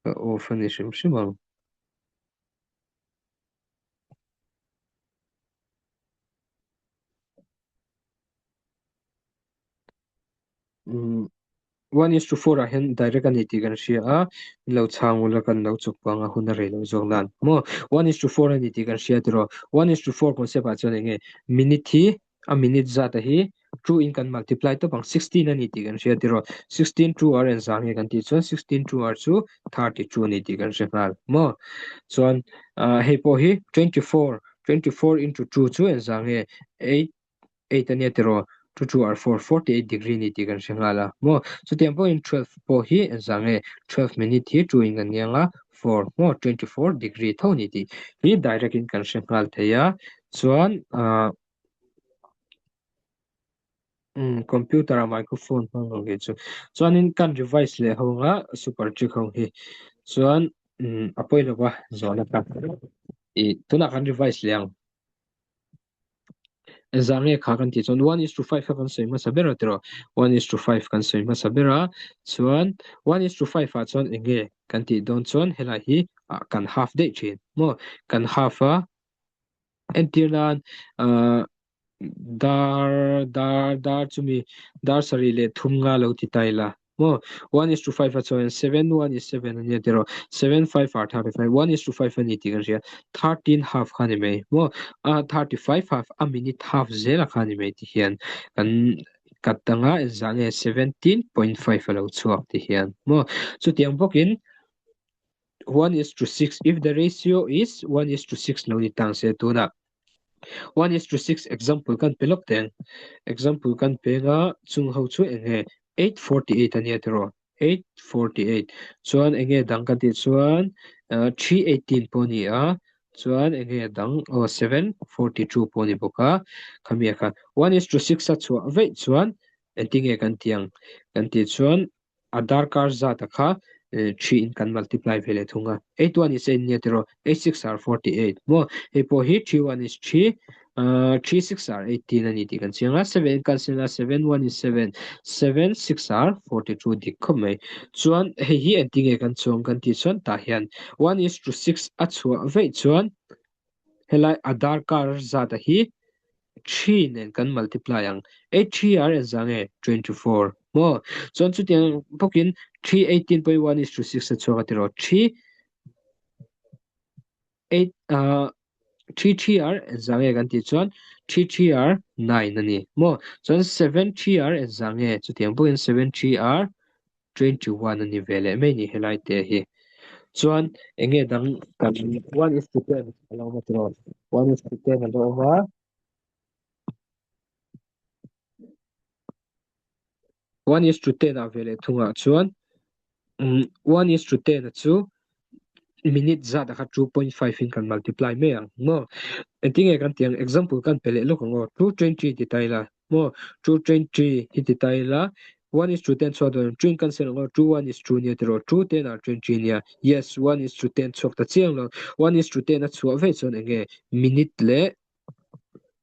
S1: Ka off a ni hrim hrim ang. Umm 1:4 ah hian direct a ni tih kan hria a, min lo chhang ula kan lo chuk pang a hun a rei loh zawk nan maw 1:4 a ni tih kan hria tiraw 1:4 concept ah chuan eng nge minute hi a minute zat a hi 2 in kan multiply tawp ang 16 a ni tih kan hria tiraw 16 2 r en zang nge kan tih chuan 16 2 r chu 32 a ni tih kan hre nghal maw chuan ah hei pawh hi 24 24 into 2 chu en zang nge 8 8 a nia tiraw 2 2 r 4 48 degree a ni tih kan hre nghal a maw chutiang pawhin 12 pawh hi en zang nge 12 minute hi 2 in kan niang a 4 maw 24 degree tho a ni tih hi direct in kan hre nghal thei a chuan ah Um computer ah microphone hmang lo hi chu chuanin kan revise leh ho anga super trick ho hi chuan um a pawi lo va zawhna tak ih tunah kan revise leh ang engzah nge kha kan tih chuan 1:5 kha kan sawi hmasa ber a tiraw 1:5 kan sawi hmasa ber a chuan 1:5 ah chuan eng nge kan tih dawn chuan helai hi ah kan half daih thin maw kan half a Entir nan ah dar dar dar chumi dar sarih leh thum nga lo ti ta ila maw 1:5 a chuan 7 1 is 7 a nia tiraw 7 5 are 35 1:5 a ni tih kan hria 13 half kha a ni mai maw ah 35 half a minute half zel a kha a ni mai ti hian kan cut anga engzah nge 17.5 a lo chhuak ti hian maw chutiang bawkin 1:6 if the ratio is 1:6 lo ni tang se tunah 1:6 example kan pe lawk teng example kan pe nga chung ho chu eng nge 848 a nia tiraw 848 chuan eng nge dang kan tih chuan 318 pawh a ni a chuan eng nge dang aw 742 pawh a ni bawk a khami ah khan 1:6 a chhuah veih chuan engtin nge kan tih ang kan tih chuan A darkar zat a kha 3 in kan multiply ve leh thung a, 8 1 is 8 nia tiraw, 8 6 are 48 maw, hei pawh hi 3 1 is 3, 3 6 are 18 a ni tih kan chiang a, 7 cancel a, 7 1 is 7, 7 6 are 42 dik khawp mai. Chuan hei hi engtin nge kan chuang kan tih chuan tah hian 1 is to 6 a chhuah veih chuan helai a darkar zat a hi 3 nen kan multiply ang. 8 3 are engzah nge? 24 maw? Chuan chutiang bawkin 3 18.1 is to 6 a chhuak a tiraw 3 8 3 3 are engzah nge kan tih chuan 3 3 are 9 a ni maw? Chuan 7 3 are engzah nge? Chutiang bawkin 7 3 are 21 a ni ve leh mai ni helai te hi. Chuan enge dang kan 1 is to 10 a lo awm a tiraw? 1 is to 10 a lo awm a. 1 is to 10 ah ve leh thungah chuan 1 is to 10 a chu minute zat a kha 2.5 in kan multiply mai ang maw? Engtin nge kan tih ang example kan pe leh lawk ang aw 220 ti ta ila maw 220 hi ti ta ila 1 is to 10 chhuak dawn 2 in cancel ang aw 2 1 is 2 nia tiraw 2 10 are 20 nia yes 1 is to 10 chhuak ta chiang lo 1 is to 10 a chhuah vek chuan enge minute leh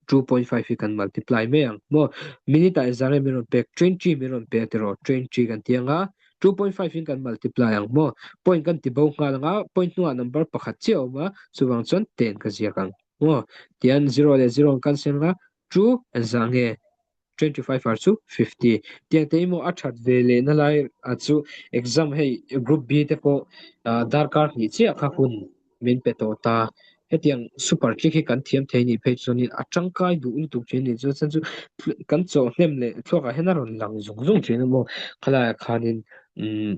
S1: 2.5 hi kan multiply mai ang maw minute ah engzah nge min rawn pek 20 min rawn pe a tiraw 20 kan ti ang a 2.5 in kan multiply ang maw point kan ti bo nghal ang a point hnungah number pakhat chiah a awm a chuvang chuan 10 ka ziak ang maw tian 0 leh 0 an cancel ang a 2 engzah nge 25 ar chu 50 tiang te emaw a that ve leh na lai a chu exam hei group B te pawh darkar hnih chiah kha hun min pe tawh ta hetiang super trick hi kan thiam thei nih phei chuanin a tangkai duh lutuk thin a ni chu chhan chu kan chawh hnem leh thluakah hian a rawn lang zung zung thin a maw khalaiah khanin umm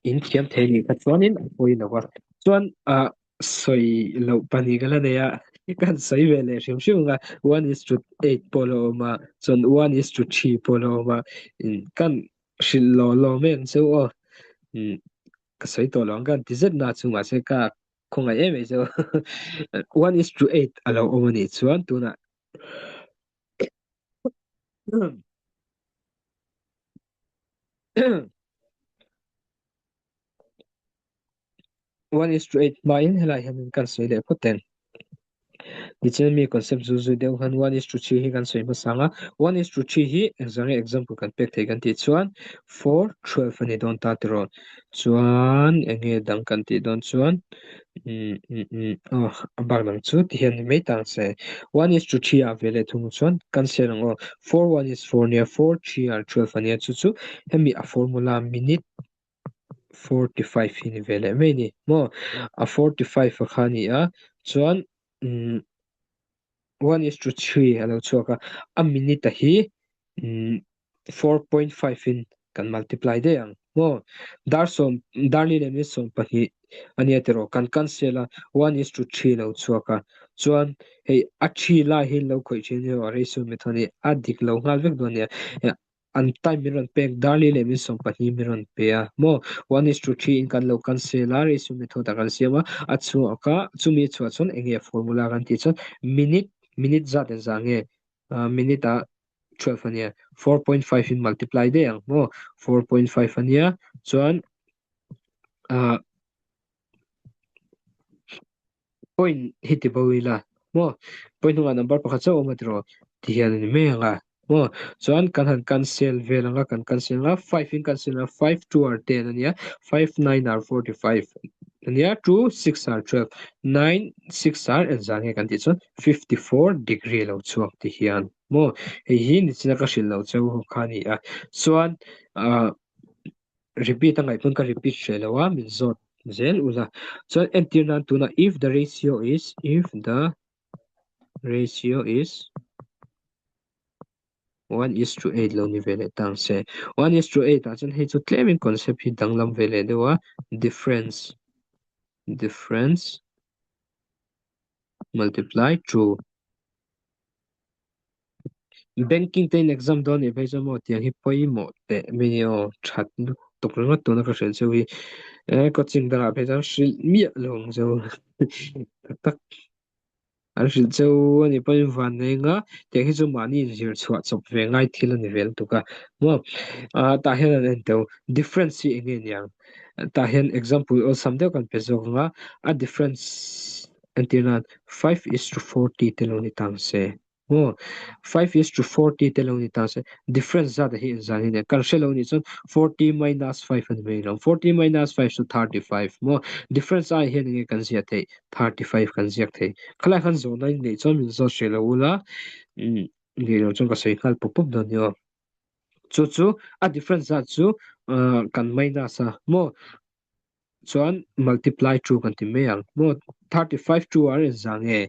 S1: In thiam thei nih kha chuanin a pawi lo a, chuan ah sawi loh pahnih ka la nei a, kan sawi ve leh hrim hrim ang a, one is to eight pawh la awm a, chuan one is to three pawh la awm a, kan hrilh law law mai ang chu aw, ka sawi tawh lo ang ka han ti zet na chu mahse ka khawngaih em em chu one is to eight a lo awm a nih chuan tunah One is to eight hmain helai hian kan sawi leh phawt ang. Tichuan mi concept zu zui deuh khan one is to three hi kan sawi hmasa ang a. One is to three hi engzah nge example kan pek thei kan tih chuan 4 12 a ni dawn ta tiraw. Chuan enge dang kan tih dawn chuan umm umm umm aw a bak dang chu ti hian ni mai ta ang se. One is to three ah ve leh thung chuan kan sel ang aw. 4 1 is 4 nia 4 3 are 12 a nia chu chu hemi a formula minute 45 hi ni ve leh mai ni maw. A 45 a kha a ni a chuan umm 1 is to 3 a lo chhuak a a minute a hi umm 4.5 in kan multiply daih ang maw dar sawm dar ni leh minute 12 a nia tiraw kan cancel a 1 is to 3 lo chhuak a chuan hei a 3 lai hi lo khawih thin hi a ratio method hi a dik lo nghal vek dawn a nia an time min rawn pek dar li leh minute 12 min rawn pe a maw 1 is to 3 in kan lo cancel a ratio method ah kan siam a a chhuak a chumi a chhuah chuan eng nge formula kan tih chuan minute minute zat engzah nge minute ah 12 a nia 4.5 in multiply daih ang maw 4.5 a nia chuan point hi ti bo ila maw point hnungah number pakhat chauh a awm a tiraw ti hian a ni mai ang a maw chuan kan han cancel vel ang a kan cancel ang a 5 in cancel ang a 5 2 are 10 a nia 5 9 are 45 a nia 2 6 are 12 9 6 are engzah nge kan tih chuan 54 degree lo chhuak ti hian maw hei hi nichina ka hrilh loh cheu ho kha a ni a chuan ah repeat a ngaih pawn ka repeat hreh lo a min zawt zel ula chuan entir nan tunah if the ratio is if the ratio is 1 is to 8 lo ni ve leh tang se 1 is to 8 ah chuan hei chu tlemin concept hi danglam ve leh deuh a difference difference multiply 2 Banking te in exam dawn nih phei chuan maw tiang hi pawimawh teh mai ni aw that lutuk ringawt tuna ka hrilh cheu hi eh coaching dangah phei chuan hrilh miah lo ang cheu tak tak an hrilh cheu a nih pawhin van nei anga tiang hi chu mahni inzir chhuah chawp ve ngai thil a ni ve lutuk a maw ah tah hian an en teuh difference hi eng nge niang tah hian example awlsam deuh kan pe zawk ang a a difference. Entir nan 5:40 te lo ni tang se maw 5:40 te lo ni tang se difference zat hi engzah hi nia kan hre lo nih chuan 40 minus 5 a ni mai lo 40 minus 5 chu 35 maw difference ai hian enge kan ziah theih 35 kan ziak thei khalai khan zawhna in neih chuan min zawt hreh lo ula umm nih loh chuan ka sawi nghal pawp pawp dawn nia aw chu chu a difference zat chu kan minus a maw chuan multiply 2 kan ti mai ang maw 35 2 ar engzah nge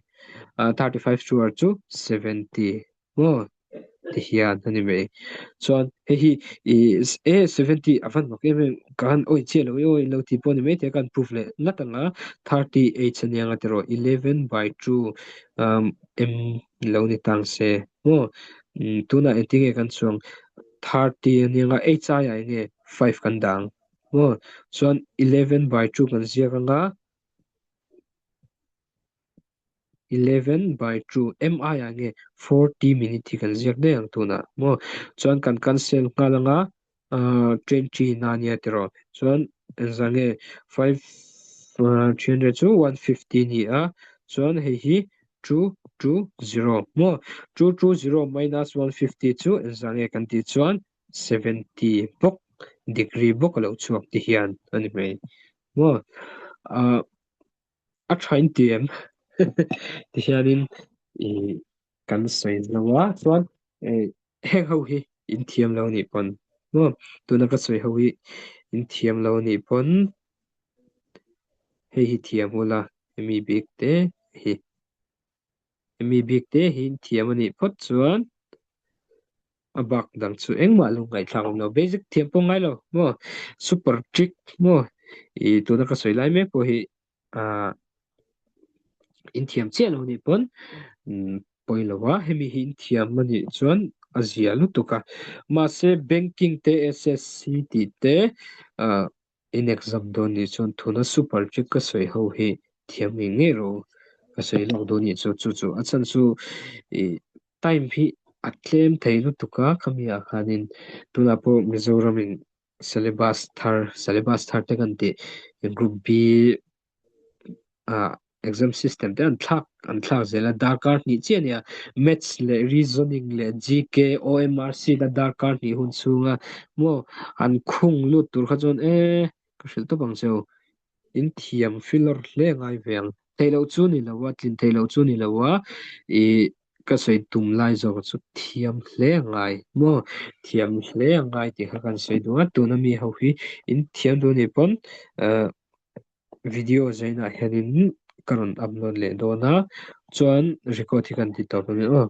S1: 35 2 ar chu 70 maw ti hian a ni mai chuan hei hi i e 70 a van mak em em ka han awih chiah lo aw ilo tih pawh a ni mai thei a ka han proof leh ngat ang a 38 a nia nga tiraw 11 by 2 um m lo ni tang se maw tunah engtin nge kan chuang 30 a nia nga h aiah enge 5 kan dah ang. Maw? Chuan 11 by 2 kan ziak anga 11 by 2 M aiah nge 40 minute hi kan ziak daih ang tunah maw? Chuan kan cancel nghal anga uh, 20 na nia tiraw. Chuan engzah nge 5 uh, 300 chu 150 ni a. Chuan hei hi 2 2 0 maw? 2 2 0 minus 150 chu engzah nge kan tih chuan 70 bawk degree bawk a lo chhuak ti hian a ni mai maw ah a tha in ti em ti hianin ih kan sawi lo a chuan eh heng ho hi in thiam lo anih pawn maw tuna ka sawi ho hi in thiam lo anih pawn hei hi thiam ula hemi bik te hi hemi bik te hi in thiam anih phawt chuan. A bak dang chu engmah lo ngaihthlak awm lo. Basic thiam pawh ngai lo maw? Super trick maw? I tuna ka sawi lai mek pawh hi ah in thiam chiah lo nih pawn umm pawi lo a, hemi hi in thiam a nih chuan a zia lutuk a. Mahse banking te SSC tih te ah In exam dawn nih chuan thuna super trick ka sawi ho hi thiam ngei ngei rawh u. Ka sawi lawk dawn nih chu chu chu a chhan chu ih time hi a tlem thei lutuk a khami ah khanin tunah pawh Mizoram in syllabus thar syllabus thar te kan tih group B ah exam system te an thlak an thlak zel a darkar hnih chiah a nia maths leh reasoning leh GK OMR sheet a darkar hnih hun chhunga maw an khung lut tur kha chuan e ka hrilh tawp ang cheu in thiam filler hle ngai ve ang theih loh chu ni lo a tlin theih loh chu ni lo a ih ka sawi tum lai zawk chu thiam hle a ngai maw thiam hle a ngai tih kha kan sawi duh a tuna mi ho hi in thiam duh anih pawn ah Video zainah hianin ka rawn upload leh dawn a, chuan record hi kan ti tawp ang aw.